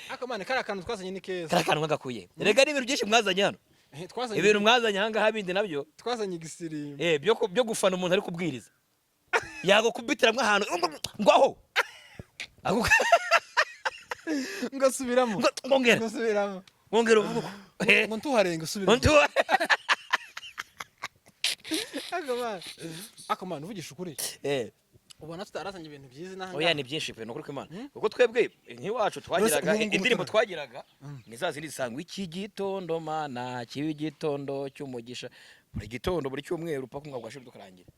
Ariko man, kariya kantu twazanye ni keza. Kariya kantu mwagakuye rega, ni ibintu byinshi mwazanye hano. Twazanye Ibintu mwazanye aha ngaha bindi nabyo. Twazanye igisirimba. Byo gufana umuntu ari kubwiriza, yagukubitiramwo ahantu ngo aho Ngasubiramo. Ngo ngongera. Ngasubiramo. Ngongera uvuga uko. Ngo ntuharenga, usubiramo. Ariko man, ariko man, uvugisha ukuri, ubona tutarazanye ibintu byiza inaha Oya, ngaha? ni byinshi pe, ni ukuri kw'Imana, kuko twebwe nk'iwacu twagiraga Mbese nk'ubu ngubu indirimbo twagiraga ni za zindi zisangwa iki gitondo, mana kiba igitondo cy'umugisha, buri gitondo, buri cyumweru, paka umwaka ugashira tukarangira.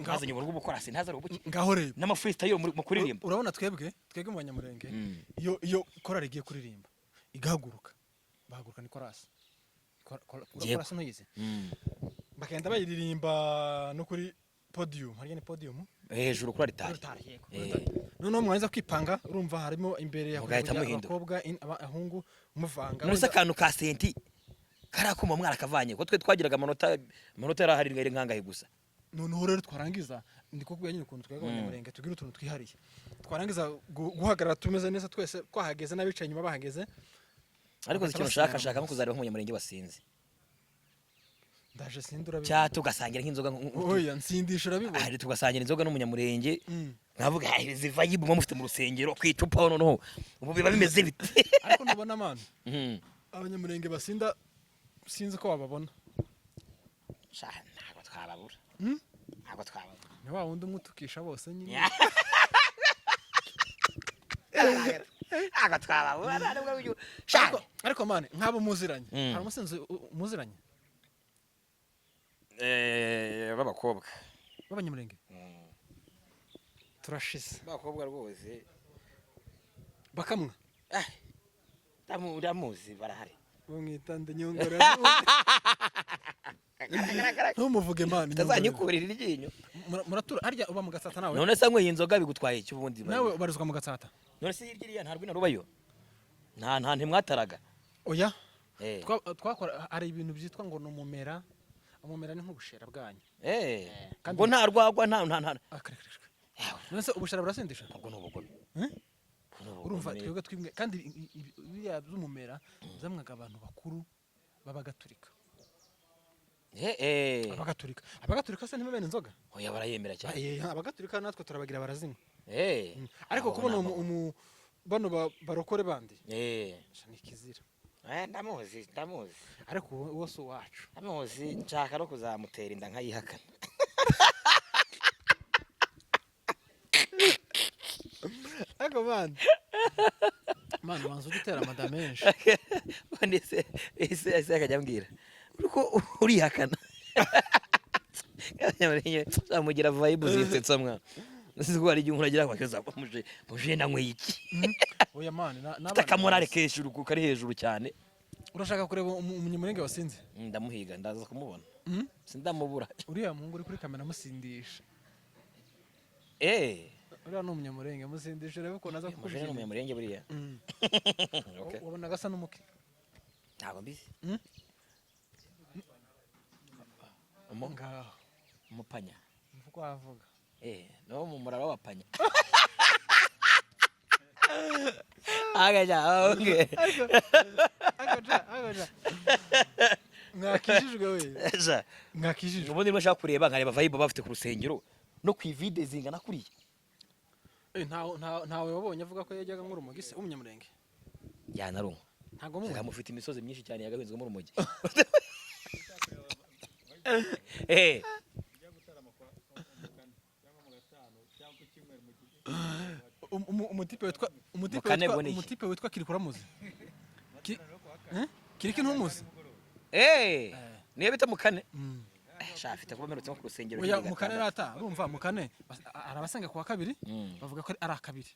Mwazanye ubuntu bw'ubukora sintaza ubuki Ngaho reba. n'amafreestyle mu kuririmba. Urabona twebwe mu Banyamurenge, iyo korali igiye kuririmba igahaguruka, bahaguruka ni korasi. Yego. Korasi ntuyizi? Bakagenda bayiririmba no kuri podium. Harya ni podium? Hejuru kuri alitari. Alitari, yego. Noneho mwarangiza kwipanga, urumva harimo imbere ya Mugahita muhindura. abakobwa, abahungu, muvanga. None se akantu ka senti kariya kuma mwarakavanye? Kuko twe twagiraga amanota yari ahari ari nkangahe gusa. Noneho rero twarangiza, ndi kukubwira nyine ukuntu twebwe Abanyamurenge tugira utuntu twihariye. Twarangiza guhagarara tumeze neza twese twahageze, n'abicaye inyuma bahageze, Ariko uzi bagahita ikintu nshaka? basigara Nshaka nko gusa. kuzareba nk'umunyamurenge wasinze. Ndaje sindi, urabibona. Cyangwa tugasangira nk'inzoga Oya, nsindisha urabibona. Ahari tugasangira inzoga n'umunyamurenge. Nkavuga: "Ah, izi vibe muba mufite mu rusengero ku icupa, noneho ubu biba bimeze bite?" Ariko ntubona man, abanyamurenge basinda sinzi ko wababona. Sha, ntabwo twababura. Ntabwo twababura. Ni wa wundi umwe utukisha bose nyine. Ntabwo twababura, ntabwo sha. Ariko man, nk'abo muziranye, hari umusinzi muziranye? B'abakobwa. B'abanyamurenge turashize. B'abakobwa rwose. Bakamwa. Ah. Ndamuzi, barahari. Bamwita nde? Nyongora, ntumuvuge, man. Utazanyikurira iryinyo. Muratura harya? Uba mu Gatsata nawe? None se anyweye inzoga bigutwaye iki ubundi? Nawe ubarizwa mu Gatsata? None se hirya iriya nta rwina rubayo? Nta ntimwataraga? Oya. Eh. Twakora, hari ibintu byitwa ngo ni umumera. Umumera ni nk'ubushera bwanyu. Eh. Kandi- Ubwo nta rwagwa, nta Ah, kare, kare, kare. None se ubushera burasindisha? Ubwo ni ubugome. Eh? Ubwo ni ubugome. Urumva twebwe twimwe kandi biriya by'umumera byamwaga abantu bakuru b'Abagatulika. Eh eh. Abagatulika se ntibamena inzoga? Oya, barayemera cyane. Abagatulika natwe turabagira, barazinywa. Eh. Ariko Abo kubona ntabwo- bano barokore bandi, Eh. sha, ni ikizira. Eh, ndamuzi, ndamuzi. Ariko uwo si uwacu. Ndamuzi, nshaka no kuzamutera inda nkayihakana. Ariko man, man, ubanza ujya utera amada menshi. Ubundi se akajya ambwira uriko urihakana, zamugira vibe zisetsa mwa. Nzi ko hari igihe umuntu agira ngo akiza muje muje nanyweye iki. Oya man, Ufite akamorale kejuru, kari hejuru cyane. Urashaka kureba umunyamurenge wasinze? Ndamuhiga, ndaza kumubona. Mm? Sindamubura. Uriya muhungu uri kuri kamera musindisha. Eh. Uriya ni umunyamurenge, musindisha urebe ukuntu aza Muje ni kukubyinira. umunyamurenge buriya. Okay. Wabonaga asa n'umuke. Ntabwo mbizi. Mm? Umu Ngaho. Umupanya. Mvugo wavuga. Eh, no mu murara w'abapanya. Agaja, okay. Agaja, agaja, mwakijijwe we. Eja. Mwakijijwe. Ubundi niba nshaka kureba, nkareba vibe bafite ku rusengero no ku ivide zingana kuriya. Eh, ntawe wabonye avuga ko yajyaga nk'urumogi se w'umunyamurenge? Yanarunywa. Ntabwo mubona. Mufite imisozi myinshi cyane yagahinzwemo urumogi. Eh, Umutipe witwa umutipe Mukane witwa bwo ni iki? Umutipe witwa Kirikura muzi? Eh? Kiriki ntumuzi? Eh, niyo bita mukane. Eh, sha, afite kuba mperutse nko ku rusengero Oya. hirya Mukane gatandatu. rata, urumva mukane hari abasenga kuwa kabiri, bavuga ko ari akabiri.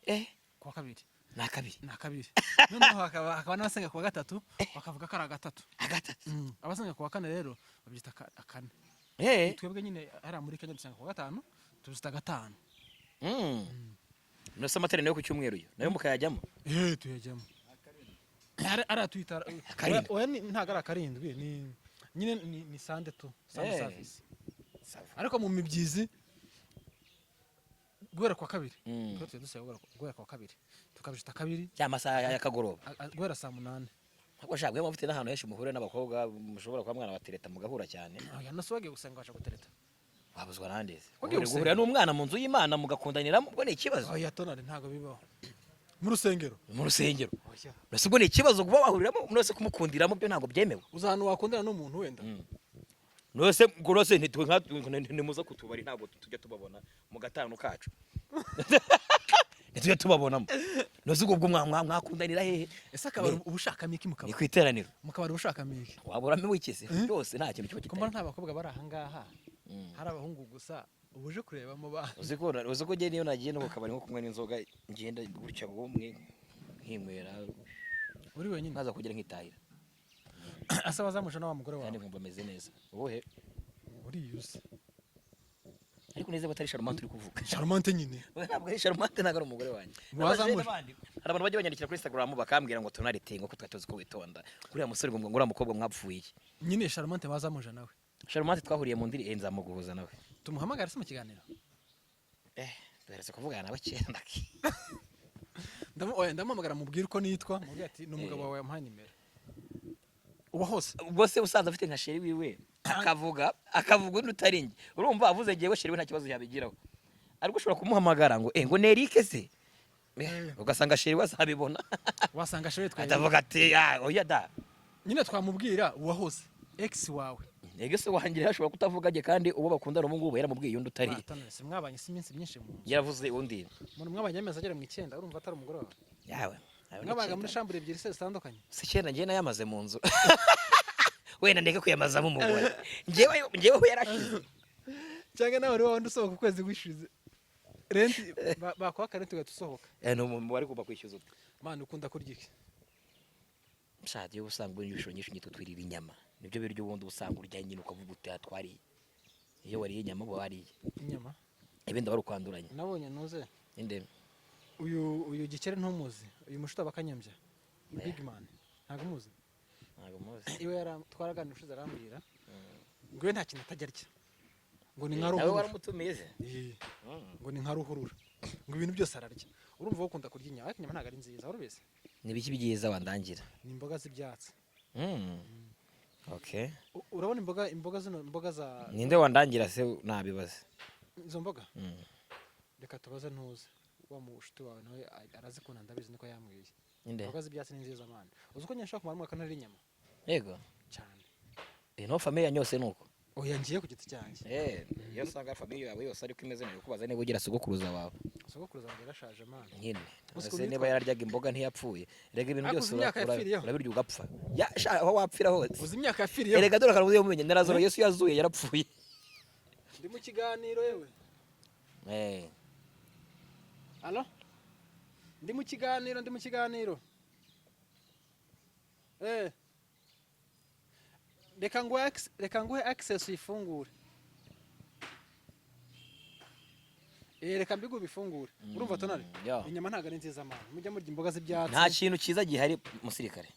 Eh, Kuwa kabiri. Ni akabiri. Ni akabiri. Noneho hakaba n'abasenga kuwa gatatu, bakavuga ko ari agatatu. Agatatu. Abasenga kuwa kane rero babyita akane. Eh. Twebwe nyine hariya muri Kenya dusenga kuwa gatanu, tubyita gatanu. Nose amateraniro yo ku cyumweru yo nayo mukayajyamo? Eh, tuyajyamo. Ari tuyita Akarindwi. Oya, ntabwo ari akarindwi, ni nyine ni Sunday tu Sunday Eh. service. Ariko mu mibyizi guhera kuwa kabiri, twe tujya dusenga guhera kuwa kabiri, tukabyita kabiri. Ya masaha y'akagoroba. Guhera saa 8. Ntabwo shaka mwe mufite n'ahantu henshi muhurira n'abakobwa, mushobora kuba mwanabatereta mugahura cyane. Oya, nase wagiye gusenga waje gutereta? Wabuzwa nande se? Wagiye gusenga. Guhurira n'umwana mu nzu y'Imana mugakundaniramo, ubwo ni ikibazo? Oya tonari, ntabwo bibaho mu rusengero. Mu rusengero. Oya. Mbese ubwo ni ikibazo kuba wahuriramo nose kumukundiramo byo ntabwo byemewe? Uzi ahantu wakundana n'umuntu wenda? Nose ngo nose ntitwe ntimuza ku tubari, ntabwo tujya tubabona mu gatanu kacu, ntitujya tubabonamo. Nose ubwo mwakundanira hehe? Ese akabari uba ushakamo iki mu Ni kabari? ku iteraniro. Mu kabari uba ushakamo iki? Waburamo wikese byose, nta kintu kiba Ko mbona kitari. nta bakobwa bari ahangaha, hari abahungu gusa, uba uje kureba mu bantu? Uzi ko njye niyo nagiye no ku kabari nko kunywa n'inzoga, ngenda gutya bumwe nkinywera. Uri wenyine? Nkaza kugira nkitahira. Asa bazamusha na wa mugore Kandi wawe? nkumva ameze neza ubuhe. Uriyuze. Ariko neza ko atari Charmante uri kuvuga? Charmante nyine. Oya, ntabwo ari Charmante, ntabwo ari umugore wanjye. Wazamuje. N'abajene bandi, hari abantu bajya banyandikira kuri Instagram bakambwira ngo tonalite, ngo ko twari tuzi ko witonda kuriya musore, ngo uriya mukobwa mwapfuye iki? Nyine Charmante wazamuje nawe? Charmante twahuriye mu ndiri, nzamuguhuza nawe. Tumuhamagare se mu kiganiro? Eh, duheretse kuvugana nawe kera ndaki. Oya, ndamuhamagara mubwire uko nitwa, mubwire ati ni umugabo wawe yamuhaye nimero uba hose. Ubwo se usanze afite nka chéri wiwe, akavuga undi utari njye, urumva avuze ngewe chéri we nta kibazo yabigiraho, ariko ushobora kumuhamagara ngo ngo ni Eric se? Eh, ugasanga chéri we azabibona. Wasanga chéri twaye. Atavuga ati: "Ah, oya da." Nyine twamubwira uwahoze ex wawe. Ego, se wanjye rero ashobora kutavuga njye, kandi uwo bakundana ubu ngubu yaramubwiye undi utari. Batanese mwabanye si iminsi myinshi mu nzu? Yaravuze undi. Umuntu mwabanye amezi agera mu 9, urumva atari umugore wawe? Yawe. Ayo ni Mwabaga muri icyenda. chambre ebyiri se zitandukanye? Si icyenda, njyewe nayamaze mu nzu, wenda ndeke kuyamazamo umugore, njyewe ho yarashize. Cyangwa nawe uri wabandi usohoka ukwezi gushize, rent bakwaka rent ugahita usohoka? Eh, ni umuntu wari kuba kwishyuza ute? Man, ukunda kurya iki? Shadi yo usanga ubundi inshuro nyinshi nyitwe twirira inyama, nibyo biryo ubundi usanga urya nyine ukavuga uti twariye. Iyo wariye inyama uba wariye. Inyama. Ibindi aba ari ukwanduranya. Nabonye ntuze. Inde? Uyu Gikere ntumuzi? Uyu mushuti wa Kanyambya, big man, ntabwo umuzi? Ntabwo muzi. Iwe twaraganira ushize, arambwira ngo iwe nta kintu atajya arya, ngo ni nka Nawe ruhurura. waramutumiye se? Eh, ngo ni nka ruhurura, ngo ibintu byose ararya. Urumva wowe ukunda kurya inyama, ariko inyama ntabwo ari nziza, wari ubizi? Ni ibiki byiza wandangira? Ni imboga z'ibyatsi. Okay. Urabona imboga zino, imboga za Ninde wandangira se? Nabibaze. Izo mboga? Reka tubaze ntuze wa mushuti wawe, nawe arazikunda, ndabizi, niko yambwiye. Ninde? Imboga z'ibyatsi ni nziza, man. Uzi ko nyashaka kumara umwaka ntarya inyama? Yego. Cyane. No famille yose nuko? Oya, ngiye ku giti cyanjye. Eh, iyo usanga famille yawe yose ariko imeze, nari kubaza niba ugira sogokuruza wawe. Sogokuruza wanjye yarashaje, man. Nyine. Uzi Ese ukuntu niba yitwa? yararyaga imboga ntiyapfuye? Rega ibintu Ariko byose uzi imyaka yapfiriyeho? urabirya ugapfa. Ya sha, aho wapfira hose. Uzi imyaka yapfiriyeho? Erega dore akantu ugiye mumenya, na Lazaro Yesu yazuye yarapfuye. Ndi mu kiganiro yewe. Eh. Alo, ndi mu kiganiro, ndi mu kiganiro. Eh, reka nguhe access uyifungure. Eh, reka mbiguhe ubifungure. Urumva tonari? Yo. Inyama ntabwo ari nziza, man. Mujya murya imboga z'ibyatsi. Nta kintu cyiza gihari, musirikare,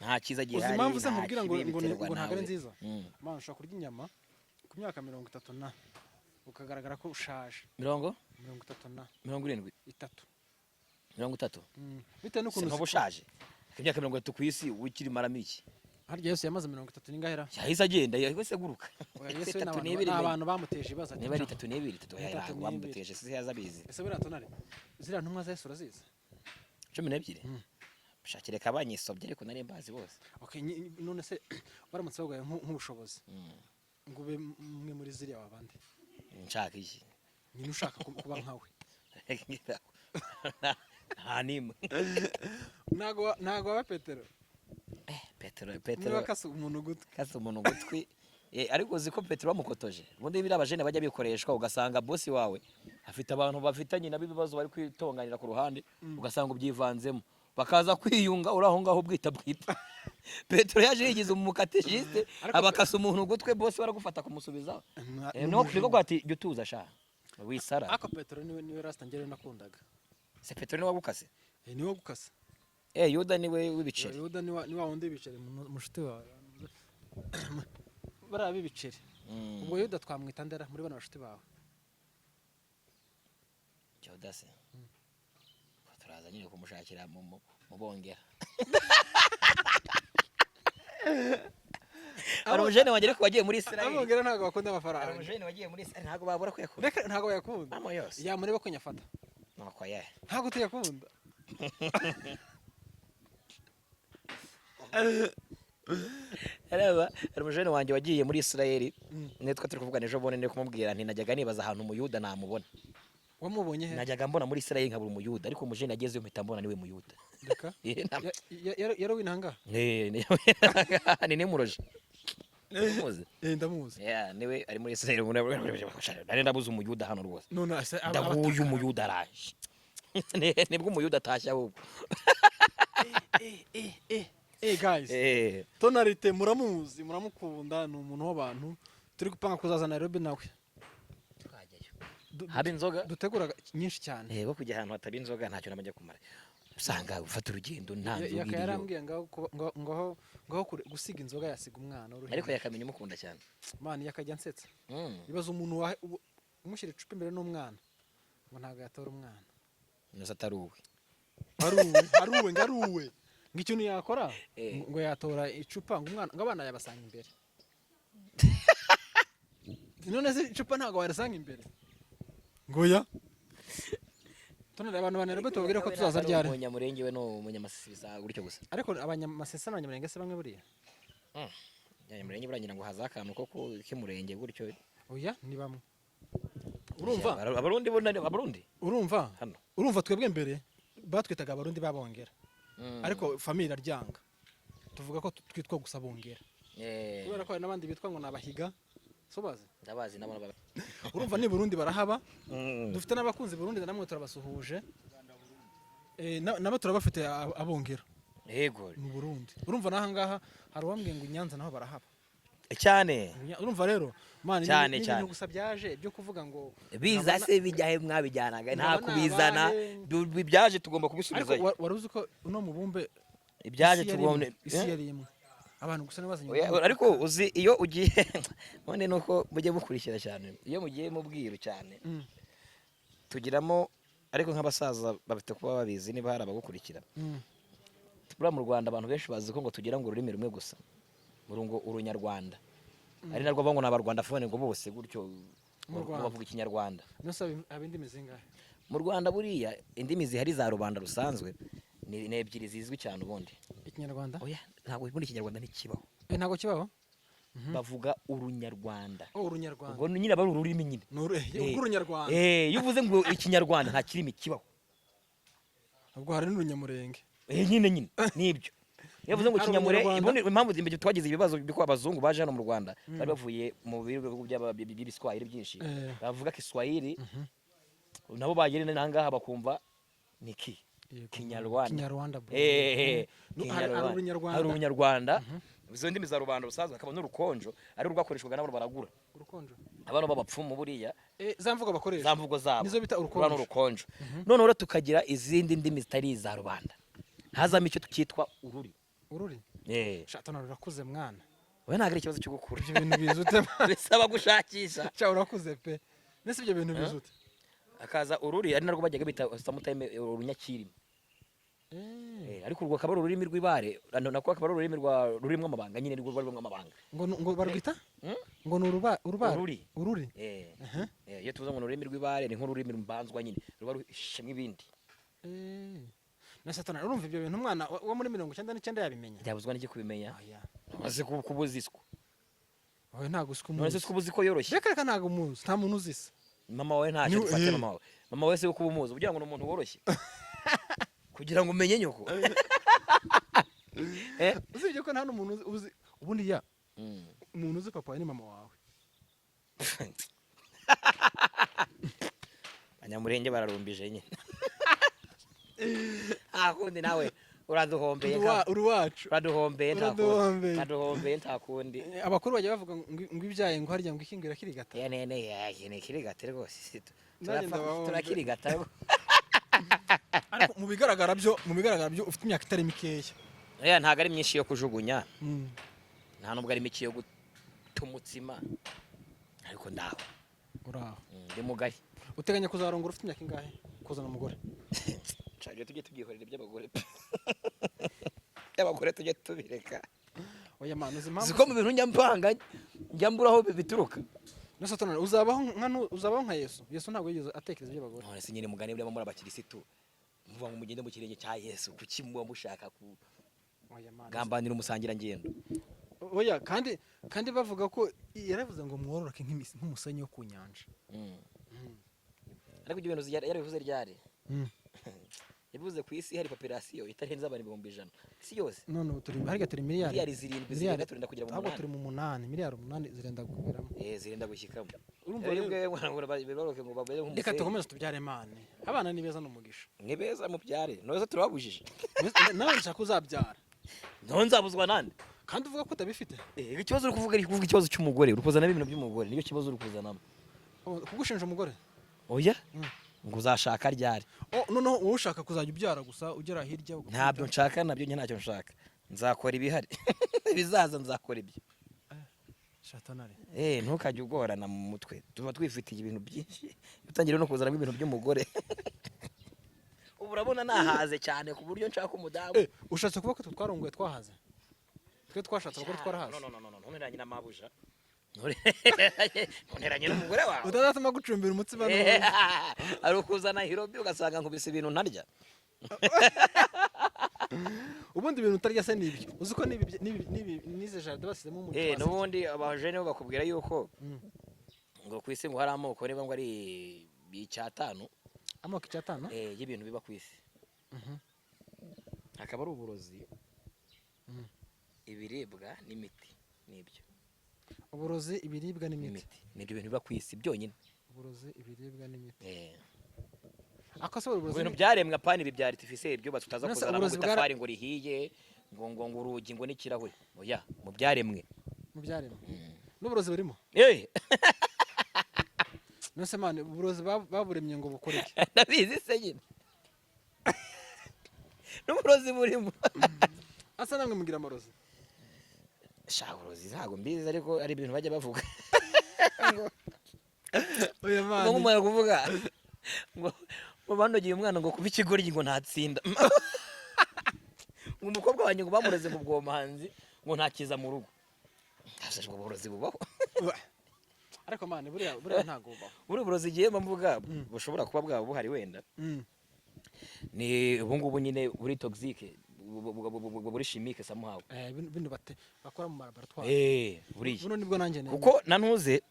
nta cyiza Uzi gihari. impamvu se Nta nkubwira ngo kibi, ngo biterwa ngo ntabwo ari nawe. nziza? Man, ushobora kurya inyama ku myaka 30 na ukagaragara ko ushaje. Mirongo? 30 na. 70. Itatu. 30. Bitewe n'ukuntu Ntuba ushaje imyaka 30 ku isi ukiri maramo iki? Harya Yesu yamaze 30 n'ingahera? Yahise agenda, yahise aguruka. Oya, Yesu we Itatu n'abantu n'ibiri. ni abantu bamuteje ibibazo ati Niba ari "Nta." 32, itatu. Itatu Ntabwo n'ibiri. bamuteje se yaza abizi. Ese buriya tonari, ziriya ntumwa za Yesu urazizi? 12. Shakire kabanyisobye, ariko nari mbazi bose. Okay, none se baramutse baguhaye nk'ubushobozi ngo ube umwe muri ziriya wabandi? Nshaka iki? Nyine ushaka kuba nkawe. Nta nimwe. Ntago waba Petero? Eh, Petero. Niba Petero kase umuntu ugutwi. Kase umuntu ugutwi. Eh, ariko uzi ko Petero bamukotoje? Ubundi biriya abajene bajya bikoreshwa, ugasanga bosi wawe afite abantu bafitanye nabo ibibazo bari kwitonganira ku ruhande, ugasanga ubyivanzemo, bakaza kwiyunga uri aho ngaho ubwita bwita. Petero yaje yigize umukatishiste, Ariko abakasa umuntu ugutwe, bosi baragufata kumusubiza. Ni No umujinya. niko ati jya utuza sha wisara. Ariko Petero niwe rasta njyewe nakundaga. Se Petero niwe wagukase? Eh, niwe gukasa. Eh, Yuda niwe w'ibiceri. Yuda ni wa wundi w'ibiceri, mushuti wawe bariya b'ibiceri. Ubwo Yuda twamwita ndera muri bano bashuti bawe? Yuda se turaza nyine kumushakira mu bongera. Hari umujene wanjye ariko wagiye muri Israel. Abongera ntabwo bakunda Hari amafaranga. umujene wagiye muri Israel, ntabwo babura kuyakura. Reka, ntabwo bayakunda. Mama yose. Yamureba ko nyafata. Nuko ye. Ntabwo tuyakunda. Reba, hari umujene wanjye wagiye muri Israel, nitwa turi kuvugana ejo bundi, ndi kumubwira nti najyaga nibaza ahantu umuyuda namubona. Wamubonye he? Najyaga mbona muri Israel nkabura umuyuda, ariko umujene agezeyo mpita mbona niwe muyuda. Reka. Eh, Yari w'intanga? Eh, ni nimuroje. Umuzi? Eh, ndamuzi. Yeah, niwe ari muri Israel. Nari ndabuze umuyuda hano rwose. None ase Ndaguye umuyuda araje. Nibwo umuyuda atashye ahubwo. Eh, guys. Eh. Tonalite muramuzi, muramukunda, ni umuntu w'abantu. Turi gupanga kuzaza Nairobi nawe. Twajyayo. Haba inzoga? Dutegura nyinshi cyane. Yego, kujya ahantu hataba inzoga ntacyo namajya kumara. Usanga ufata urugendo nta nzoga Yaka iriyo. yarambwiye ngaho ngaho gusiga inzoga yasiga umwana w'uruhinja. Ariko yakamenya umukunda cyane. Man, yakajya ansetsa. Ibaza umuntu umushyira icupa imbere n'umwana ngo ntabwo yatora umwana. Nose atari uwe? Aruwe, aruwe, ngo aruwe. Ngo ikintu yakora Eh. ngo yatora icupa, ngo umwana, ngo abana yabasanga imbere. None se icupa ntabwo warisanga imbere? Ngo ya tonera abantu ba Nairobi tubabwire ko tuzaza ryari. Umunyamurenge we ni umunyamasisi bisa gutyo gusa. Ariko abanyamasesa n'abanyamurenge se bamwe buriya? Abanyamurenge burangira ngo haza akantu ko k'umurenge gutyo. Oya, ni bamwe, urumva? Abarundi bo abarundi. Urumva? Hano. Urumva, twebwe mbere batwitaga Abarundi babongera, ariko famille iraryanga, tuvuga ko twitwa gusa Bongera, Eh, kubera ko hari n'abandi bitwa ngo ni Abahiga, so bazi. Ndabazi nabo Urumva, ni Burundi barahaba. Dufite n'abakunzi Burundi, namwe turabasuhuje. Eh, nabo turabafite, abongera. Yego. Mu Burundi, urumva n'aha ngaha hari uwambwiye ngo i Nyanza naho barahaba. Cyane. Urumva rero, man, Cyane, ni cyane. ibintu gusa byaje byo kuvuga ngo Biza nkaba se bijya he? Mwabijyanaga nta nkaba kubizana. nabahe. Ibyaje tugomba Ariko kubisubizayo. Wari uzi ko uno mubumbe Ibyaje isi yari tugomba imwe, isi yari imwe, abantu gusa ntibazanye Oya, ariko uzi iyo ugiye none nuko mujye mukurikira cyane, iyo mugiye mu bwiru cyane, tugiramo, ariko nk'abasaza bafite kuba babizi niba hari abagukurikira. Buriya mu Rwanda abantu benshi bazi ko ngo tugira ngo ururimi rumwe gusa, ngo urunyarwanda, ari narwo bavuga ngo ni abarwandafone, ngo bose gutyo Mu ngo Rwanda. bavuga ikinyarwanda. Nose haba indimi zingahe? Mu Rwanda buriya indimi zihari za rubanda rusanzwe ni ebyiri zizwi cyane ubundi. Ikinyarwanda? Oya, ntabwo ubundi ikinyarwanda ntikibaho. Ntabwo kibaho. Bavuga urunyarwanda. Oh, urunyarwanda. Ubwo nyine aba ari ururimi nyine. Ni urw'urunyarwanda. Iyo uvuze ngo ikinyarwanda, nta kirimi kibaho. Ubwo hari n'urunyamurenge. Nyine nibyo, iyo uvuze ngo Hari ikinyamure Urunyarwanda. Ubundi impamvu imbere twagize ibibazo by'uko abazungu baje hano mu Rwanda bari bavuye mu bihugu by'ibiswahili byinshi, bavuga kiswahili, nabo bagera n'ahangaha bakumva ni ki Yego. Kinyarwanda. Kinyarwanda, bro. Kinyarwanda. Hari urunyarwanda. Hari urunyarwanda, izo ndimi za rubanda rusanzwe, hakaba n'urukonjo ari rwakoreshwaga n'abo baragura, Urukonjo. abantu b'abapfumu buriya. Za mvugo bakoresha. Za mvugo zabo. Nizo bita urukonjo. Ruriya ni urukonjo. Noneho rero tukagira izindi ndimi zitari iza rubanda, hazamo icyo cyitwa ururi. Ururi. Shatana, urakuze mwana. We, ntabwo ari ikibazo cyo gukura. Ibyo bintu bizi ute? Bisaba gushakisha. Sha, urakuze pe. Nese ibyo bintu bizi ute? Hakaza ururi, ari narwo bajyaga bita sometime urunyakirimi. Ariko urwo akaba ari ururimi rw'ibare, nako akaba ari ururimi rurimo amabanga nyine, rwo rurimo amabanga. Ngo barwita Hmm? ngo ni uruba urubare. Ururi. Ururi. Iyo tuvuze ngo ni ururimi rw'ibare, ni nk'ururimi mbanzwa nyine ruba ruhishemo ibindi. Na satana, urumva ibyo bintu umwana wo muri 99 yabimenya? Byabuzwa n'iki kubimenya? Oya. Maze kuba uziswa. Oya, ntabwo usika None se umuzi. kuba uzi ko yoroshye? Reka reka, ntabwo umuzi, nta muntu uzisa. Mama wawe ntacyo. Dufate mama wawe, mama wawe se kuba umuzi kugira ngo ni umuntu woroshye kugira ngo umenye nyoko? Usibye ko nta n'umuntu uzi ubundi ya umuntu uzi papa wawe ni mama wawe. Abanyamurenge bararumbije nyine, nta kundi, nawe uraduhombeye. Uri uwacu. Uraduhombeye, nta kundi. Uraduhombeye. Uraduhombeye, nta kundi. Abakuru bajya bavuga ngo ibyaye ngo harya ngo iki ngo irakirigata. Ya nene ya ni kirigate rwose. Nanjye ndabahombe. Turakirigata. Ariko mu bigaragara byo ufite imyaka itari mikeya. Oya, ntabwo ari myinshi yo kujugunya, nta nubwo ari mike yo guta umutsima, ariko ndaho. Uraho. Ndi mugari. Uteganya kuzarongora ufite imyaka ingahe, kuzana umugore? Nshaka tujye tubyihorera iby'abagore tujye tubireka. Oya man, uzi impamvu? Uzi ko mu bintu njya mpanga njya mbura aho bituruka. Na satana, uzabaho nka uzabaho nka Yesu. Yesu ntabwo yigeze atekereza iby'abagore. None se nyine mugani buriya muri abakirisitu muvuga ngo mugende mu kirenge cya Yesu, kuki muba mushaka Oya man. kugambanira umusangirangendo? Oya, kandi bavuga ko yaravuze ngo mwororoke nk'umusenyi wo ku nyanja. Ariko ibyo bintu yarabivuze ryari? Yabivuze ku isi hari population itarenze abantu 100,000, isi yose. None ubu turi harya turi miliyari 7 miliyari miliyari zirenga, turinda kugera mu ahubwo 8. Turi mu 8, miliyari 8 zirenda kugeramo. Zirenda gushyikamo. Urumva Rero rero ubwo bibaroke ngo bamere reka nk'umusenyi. Dukomeze tubyare mane, abana ni beza, ni umugisha. Ni beza, mubyare, none se turababujije? Nawe nshaka uzabyara. None nzabuzwa nande? Kandi uvuga ko utabifite. Ikibazo uri kuvuga, uri kuvuga ikibazo cy'umugore, uri kuzanamo ibintu by'umugore, nicyo kibazo uri kuzanamo. Oh, kugushinja umugore? Oya, ngo uzashaka ryari? Oh, noneho wowe ushaka kuzajya ubyara gusa ugera hirya ugakubita. Ntabyo nshaka nabyo, njye ntacyo nshaka, nzakora ibihari bizaza, nzakora ibyo. Shatanari. Ntukajye ugorana mu mutwe, tuba twifitiye ibintu byinshi, utangira no kuzanamo ibintu by'umugore. Ubu urabona nahaze cyane ku buryo nshaka umudamu. Ushatse kuvuga ko twe twarongoye twahaze? Twe twashatse abagore twarahaze? No, no, no, no, ntunteranye na mabuja, ntunteranye n'umugore wawe. Utazatuma gucumbira umutsima n'ubundi. Ari ukuzana hirobi ugasanga nkubise ibintu ntarya. Ubundi ibintu utarya se nibyo uzi ko n'ibi n'izi jardin basizemo umuriro? N'ubundi abajene bo bakubwira yuko ngo ku isi ngo hari amoko, niba ngo ari 5. Amoko 5? Y'ibintu biba ku isi, hakaba ari uburozi, ibiribwa n'imiti, nibyo. Uburozi, ibiribwa n'imiti. N'imiti, nibyo bintu biba ku isi byonyine. Uburozi, ibiribwa n'imiti. Ako se uburozi Ibintu byaremwe, apana ibi bya artificiel byubatse utaza None se kuzanamo ngo uburozi itafari ngo rihiye, ngo urugi ngo n'ikirahure. Oya, mu byaremwe. Mu byaremwe n'uburozi burimo? Eh. None se man, uburozi baburemye ngo bukore iki? Ndabizi se nyine, n'uburozi burimo. Asa namwe mugira amarozi? Sha, uburozi ntabwo mbizi, ariko ari ibintu bajya bavuga. Oya. Ngo Man. Nkumara kuvuga ngo banogeye umwana ngo kuba ikigoryi ngo ntatsinda, ngo umukobwa wanjye ngo bamureze ngo ubwomanzi ngo ntakiza mu rugo. Ese ubwo burozi bubaho? Ariko man, buriya ntabwo bubaho. Buri burozi igihe mba mvuga bushobora kuba bwaba buhari wenda ni ubu ngubu nyine buri toxique, buri chimique somehow. Eh, bino bakora mu laboratoire. Eh, buriya. Buno nibwo nanjye nemera. Kuko nantuze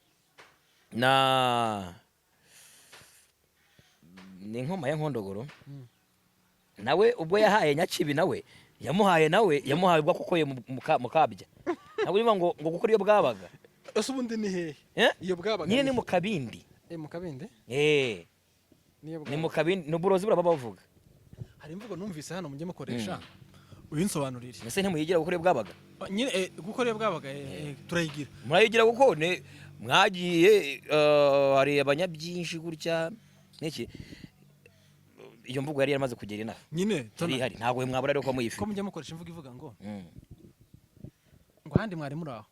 na ni inkoma ya nkondogoro. Nawe ubwo yahaye Nyakibi, nawe yamuhaye, nawe yamuhaye ubwo kuko mukabya ntabwo urimo ngo gukora iyo bwabaga. Ese ubundi ni hehe? Eh? Iyo bwabaga? Nyine ni He? mu kabindi. Eh, mu kabindi. Eh. Niyo Ni bwabaga. mu kabindi, ni uburozi buraba bavuga. Hari imvugo numvise hano mujye mukoresha, uyinsobanurire. Ese ntimuyigira gukora iyo bwabaga? Nyine gukora iyo bwabaga, turayigira. Murayigira kuko ne mwagiye, hari abanyabyinshi gutya niki, iyo mvugo yari yaramaze kugera inaha. Nyine Yari tona ihari, ntabwo mwabura rero ko muyifite. Ko mujya mukoresha imvugo ivuga ngo ngo ahandi mwari muri aho.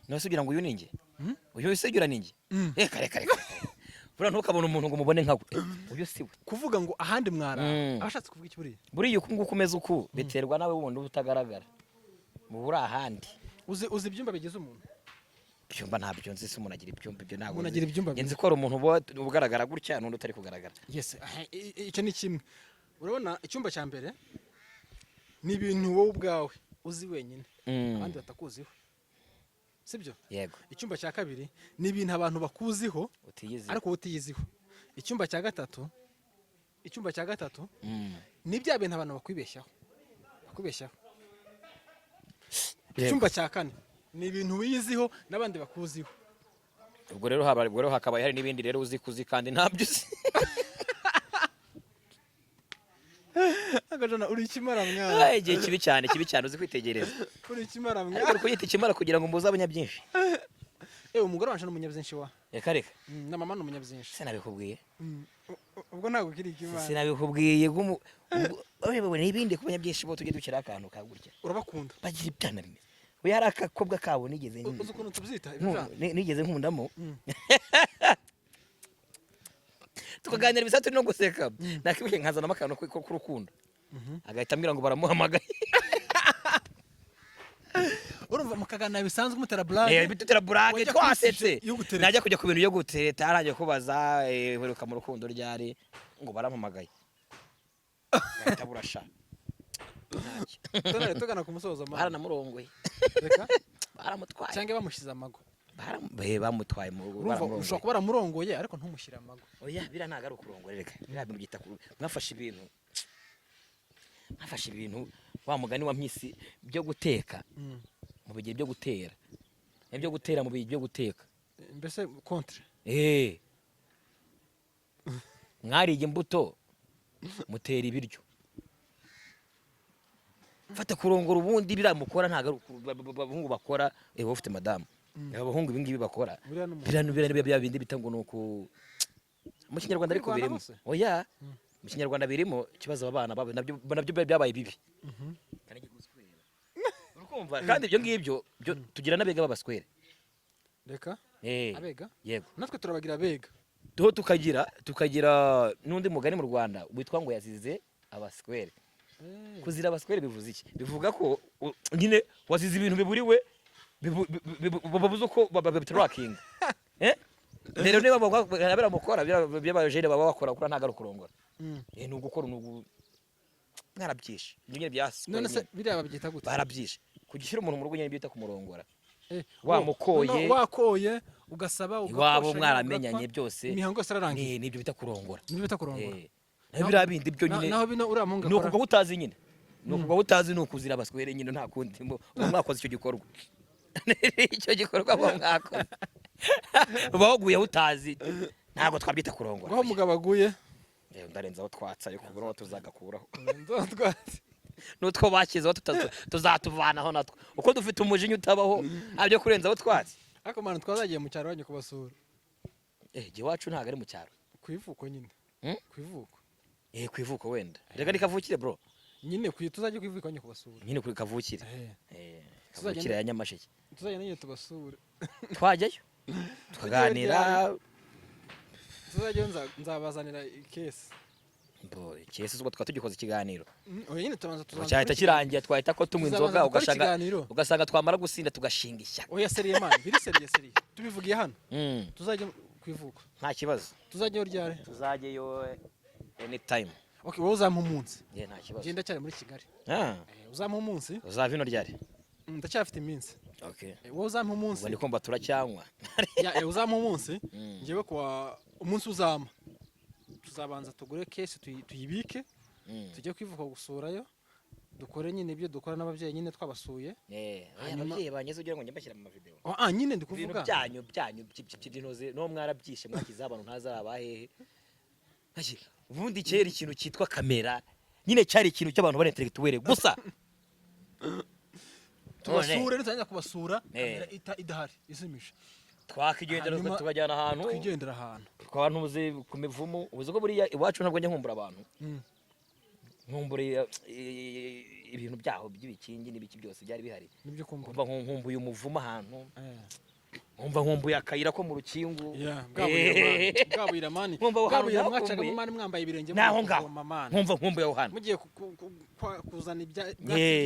None se ugira ngo uyu ni njye? Mm? Uyu se ugira ni njye? Reka reka reka, buriya ntukabone umuntu ngo umubone nkawe, uyu si we. Kuvuga ngo ahandi mwari aho, abashatse kuvuga iki buriya? Buriya uku nguku umeze uku biterwa nawe wundi uba utagaragara mu buri ahandi. Uzi ibyumba bigize umuntu? Ibyumba ntabyo nzi se, umuntu agira ibyumba? Ibyo ntabwo Umuntu nzi. agira ibyumba. Njye nzi ko hari umuntu uba ugaragara gutya n'undi utari kugaragara. Yes, aha, icyo ni kimwe. Urabona icyumba cya mbere ni ibintu wowe ubwawe uzi wenyine, abandi batakuziho, sibyo? Yego. Icyumba cya kabiri ni ibintu abantu bakuziho utiyizi ariko wowe utiyiziho. Icyumba cya gatatu ni bya bintu abantu bakwibeshyaho. Icyumba cya kane ni ibintu wiyiziho n'abandi bakuziho. Ubwo rero hakabaye hari n'ibindi rero uzi kuzi kandi ntabyo uzi. Agajana, uri ikimara mwana. Ah, igihe kibi cyane, kibi cyane, uzi kwitegereza. Uri ikimara Ariko mwana. uri kuyita ikimara kugira ngo mbuze abanyabyinshi. Umugore wanje ni umunyabyinshi wa. Reka reka. Na mama ni umunyabyinshi. Sinabikubwiye? Ubwo ntabwo ukiri ikimara. Sinabikubwiye n'ibindi ku banyabyinshi bo tujye dushyiraho akantu ka gutya. Urabakunda. Bagira ibyana bimeze, oya, hari akakobwa kabo nigeze Uzi ukuntu tubyita ibijana? Nigeze nkundamo, tukaganira ibisa turi no guseka, nakibuke nkazanamo akantu k'urukundo, agahita ambwira ngo baramuhamagaye. Urumva mukaganira bisanzwe, mutera blague. Bitutera blague. Wajya kuri Twasetse. sujet yo gutereta. Najya kujya ku bintu byo gutereta, arangiye kubaza uheruka mu rukundo ryari, ngo barampamagaye, agahita burasha. Ntacyo. Tonore, tugana ku musozo mama. Baranamurongoye. Reka. Baramutwaye. Cyangwa bamushyize amago. Bamutwaye mu rugo. Urumva Baramurongoye. ushobora kuba baramurongoye ariko ntumushyire amago. Oya, biriya ntabwo ari ukurongora, reka biriya bintu byita mwafashe ibintu wa mugani wa mpyisi byo guteka mu bigihe byo gutera, ibyo gutera mu bigihe byo guteka. Mbese contre. Eh, mwariye imbuto mutera ibiryo, fata kurongora. Ubundi biriya mukora ntabwo ari abahungu bakora. Wowe ufite madamu, abahungu ibi ngibi bakora Buriya ni umuntu. Biriya bya bindi bita ngo ni uku mu Kinyarwanda, ariko Muri Rwanda birimo hose? Oya, mu Kinyarwanda birimo ikibazo, aba bana babo nabyo byabaye bibi. Urukumva kandi ibyo ngibyo byo tugira n'abega b'abaswere. Reka. Eh. Abega? Yego. Natwe turabagira abega. Tuho tukagira n'undi mugani mu Rwanda witwa ngo yazize abaswere. Kuzira abaswere bivuze iki? Bivuga ko nyine wazize ibintu biburiwe, babuze uko babitarakinga. Rero niba biramukora by'abajene baba bakora kuri, ntabwo ari ukurongora. Ni ugukora, ni ugu mwarabyishe ibyo nyine bya square. None se Nyine. biriya babyita gute? Barabyishe kugishyira umuntu mu rugo nyine byita kumurongora. Wamukoye. Wamukoye. Wakoye, ugasaba, iwabo ugakosha, mwaramenyanye ugapfa. Byose. Imihango yose ararangiye. Nibyo bita kurongora. Nibyo bita kurongora. Naho biriya bindi byo nyine Naho bino uriya muhungu ni akora. ukugwa utazi nyine, ni ukugwa utazi, ni ukuzira abaswere nyine, nta kundi. Uba mwakoze icyo gikorwa, muba mwakoze, uba waguye utazi, ntabwo twabyita kurongora. Aho umugabo aguye. Ndarenzaho twatsi, ariko ubu noneho tuzagakuraho. Urenzaho twatsi. N'utwo bashyizeho tuzatuvanaho natwo, uko dufite umujinya utabaho byo kurenzaho twatsi. Ariko mwana, twazagiye mu cyaro wanyu kubasura. Jye iwacu ntabwo ari mu cyaro. Ku ivuko nyine. Hmm? Ku ivuko. Ku ivuko wenda, reka ni kavukire, bro. Nyine ku tuzajye ku ivuko wanyu kubasura. Nyine kuri kavukire. Kavukire ya Nyamasheke. Tuzagenda nyine tubasure. Twajyayo tukaganira. Tuzajyayo, nzabazanira ikesi. Bo, case ubwo twaba tugikoze ikiganiro. Oya nyine, tubanza Ubwo tubanza cyahita dukore. kirangira, twahita ko tunywa Tuzabanza inzoga dukore ugasanga ikiganiro. Ugasanga twamara gusinda tugashinga ishyaka. Oya, sérieux man, biri sérieux, sérieux, tubivugiye hano. Tuzajya ku ivuko. Nta kibazo. Tuzajyayo ryari? Tuzajyayo anytime. Okay, wowe uzampa umunsi. Yeah, nta kibazo. Ngenda cyane muri Kigali. Uzampa umunsi. Uzava ino ryari? Ndacyafite iminsi. Okay. Wowe uzampa umunsi. Ubwo ndi kumva turacyanywa. Ya, uzampa umunsi. Njyewe kuwa umunsi uzampa, tuzabanza tugure case, tuyibike, tujye kwivuka gusurayo, dukore nyine ibyo dukora n'ababyeyi nyine twabasuye. Hanyuma- Ababyeyi banjye ugira ngo njye mbashyira mu mavideo? Oh, nyine ndi Ibintu kuvuga. byanyu by'intoze no mwarabyishe, mwakiza abantu ntazaba hehe. Ubundi kera ikintu cyitwa kamera nyine cyari ikintu cy'abantu bari intellectuel gusa. Tubasure, niturangiza kubasura, kamera idahari izimije. Twakigendera. Hanyuma tukajyana ahantu. Twigendera ahantu. Twaba ntuzi ku mivumo, uzi ko buriya iwacu ntabwo njya nkumbura abantu. Nkumbura ibintu byaho by'ibikingi n'ibiki byose byari bihari. Nibyo kumbura. Nkumva nkumbuye umuvumo ahantu, nkumva nkumbuye akayira ko mu rukingu. Yeah, bwa buyira, bwa buyira man. Nkumva aho Bwa hantu buyira nahakumbuye. mwacagamo man, mwambaye ibirenge, Naho mugiye ngaho kuvoma, man. Nkumva nkumbuye aho hantu. Mugiye kuzana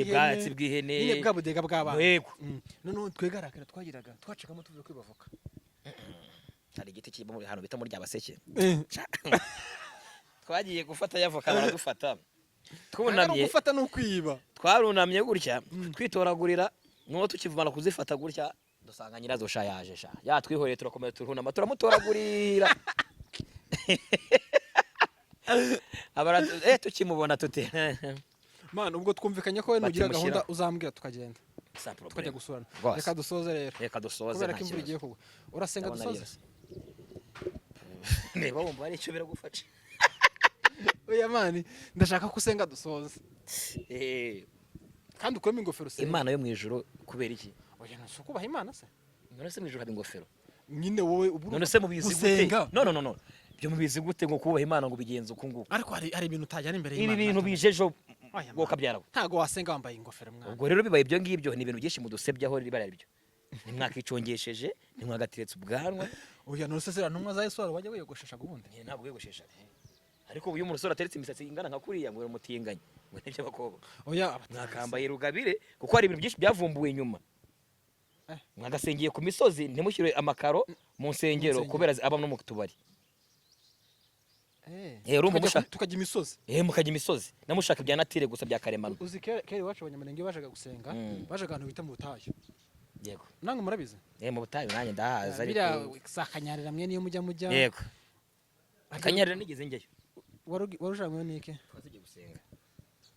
bwatsi bw'ihene. Nyine bwa budega bw'abana. Yego. Noneho twegaragara twagiraga twacagamo tuvuye kwibavuka. Hari igiti kiri mu ahantu bita muri Ryabaseke. Twagiye gufata yavoka baradufata twunamye. Gufata ni ukwiba. Twarunamye gutya twitoragurira, nuwo tukivumana kuzifata gutya dusanga nyirazo sha yaje sha yatwihoreye, turakomeza turunama turamutoragurira. Tukimubona tute. Man, ubwo twumvikanye ko nugira Bati gahunda mushyiraho. uzambwira tukagenda, Sans problème. tukajya gusurana. Rwose. Reka dusoze rero. Reka dusoze. Kubera Nta ko imvura kibazo. igiye kugwa, urasenga. Ndabona Dusoze. ari yose. Niba wumva hari icyo biragufasha. Oya man, ndashaka ko usenga dusoze. Kandi ukuremo ingofero usenge. Imana yo mu ijuru kubera iki? Oya, ntusi ukubaha Imana se? None se mu ijuru haba ingofero? Nyine wowe ubu None se mubizi gute? gusenga. No, no, no, no, ibyo mubizi gute ngo kubaha Imana ngo bigenze uku nguku? Ariko hari ibintu utajyana imbere Ibi y'Imana. bintu bije ejo Oya, bwo kabyara. Ntago wasenga wambaye ingofero, mwana. Ubwo rero bibaye ibyo ngibyo, ni ibintu byinshi mudusebyaho riba ari byo, ntimwakicongesheje, ntimwagateretse ubwanwa. Oya, none se ziriya ntumwa za Yesu wari wajya wiyogoshesha ubundi? Nyine ntabwo wiyogoshesha, ariko uyu musore ateretse imisatsi ingana nka kuriya ngo uramutinganya ngo nibyo abakobwa. Oya. Mwakambaye rugabire kuko hari ibintu byinshi byavumbuwe nyuma. Mwagasengeye ku misozi, ntimushyire amakaro mu nsengero. Mu nsengero. Kubera aba no mu tubari. Urumva Tukajya imisozi. Mukajya imisozi namushaka ibya nature gusa bya karemano. Uzi kera iwacu Abanyamurenge bajaga gusenga, bajaga ahantu bita mu butayu. Yego. Namwe murabizi. Mu butayu nanjye ndahaza. Biriya Ariko za Kanyarira mwe niyo mujya. Yego, Kanyarira nigeze njyayo. Wari ujanywe n'iki? Twari tugiye gusenga.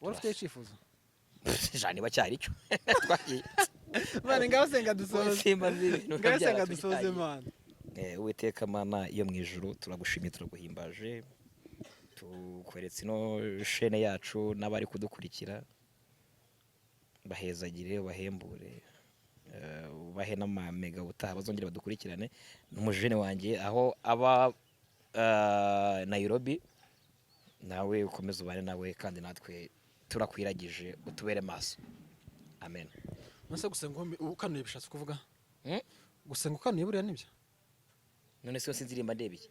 Wari ufite icyifuzo? Jana niba cyari cyo twagiye. Man, ngaho senga dusoze. Simba nzi ibintu Ngaho senga byaratujyanye. dusoze, man. Uwiteka Mana yo mu ijuru, turagushimye, turaguhimbaje, tukweretse ino shene yacu n'abari kudukurikira, bahezagire, ubahembure, ubahe n'amamega ubutaha bazongere badukurikirane. N'umujene wanjye aho aba Nairobi, nawe ukomeze ubane nawe, kandi natwe turakwiragije utubere maso, amen. None se gusenga ukanuye bishatse kuvuga? Hmm? Gusenga ukanuye buriya nibyo? None se sinzirimba ndeba iki?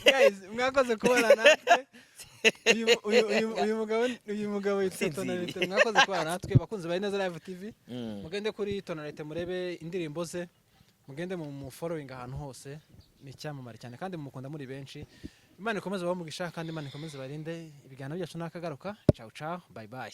Guys, mwakoze kubana natwe. Uyu mugabo yitwa Sinziriye. Tonalite. Mwakoze kubana natwe, bakunzi ba Ineza Live TV. Mugende kuri Tonalite murebe indirimbo ze, mugende mu following ahantu hose, ni icyamamare cyane kandi mumukunda muri benshi. Imana ikomeze ibahe umugisha kandi Imana ikomeze ibarinde. Ibiganiro byacu nakagaruka. Ciao ciao, bye bye.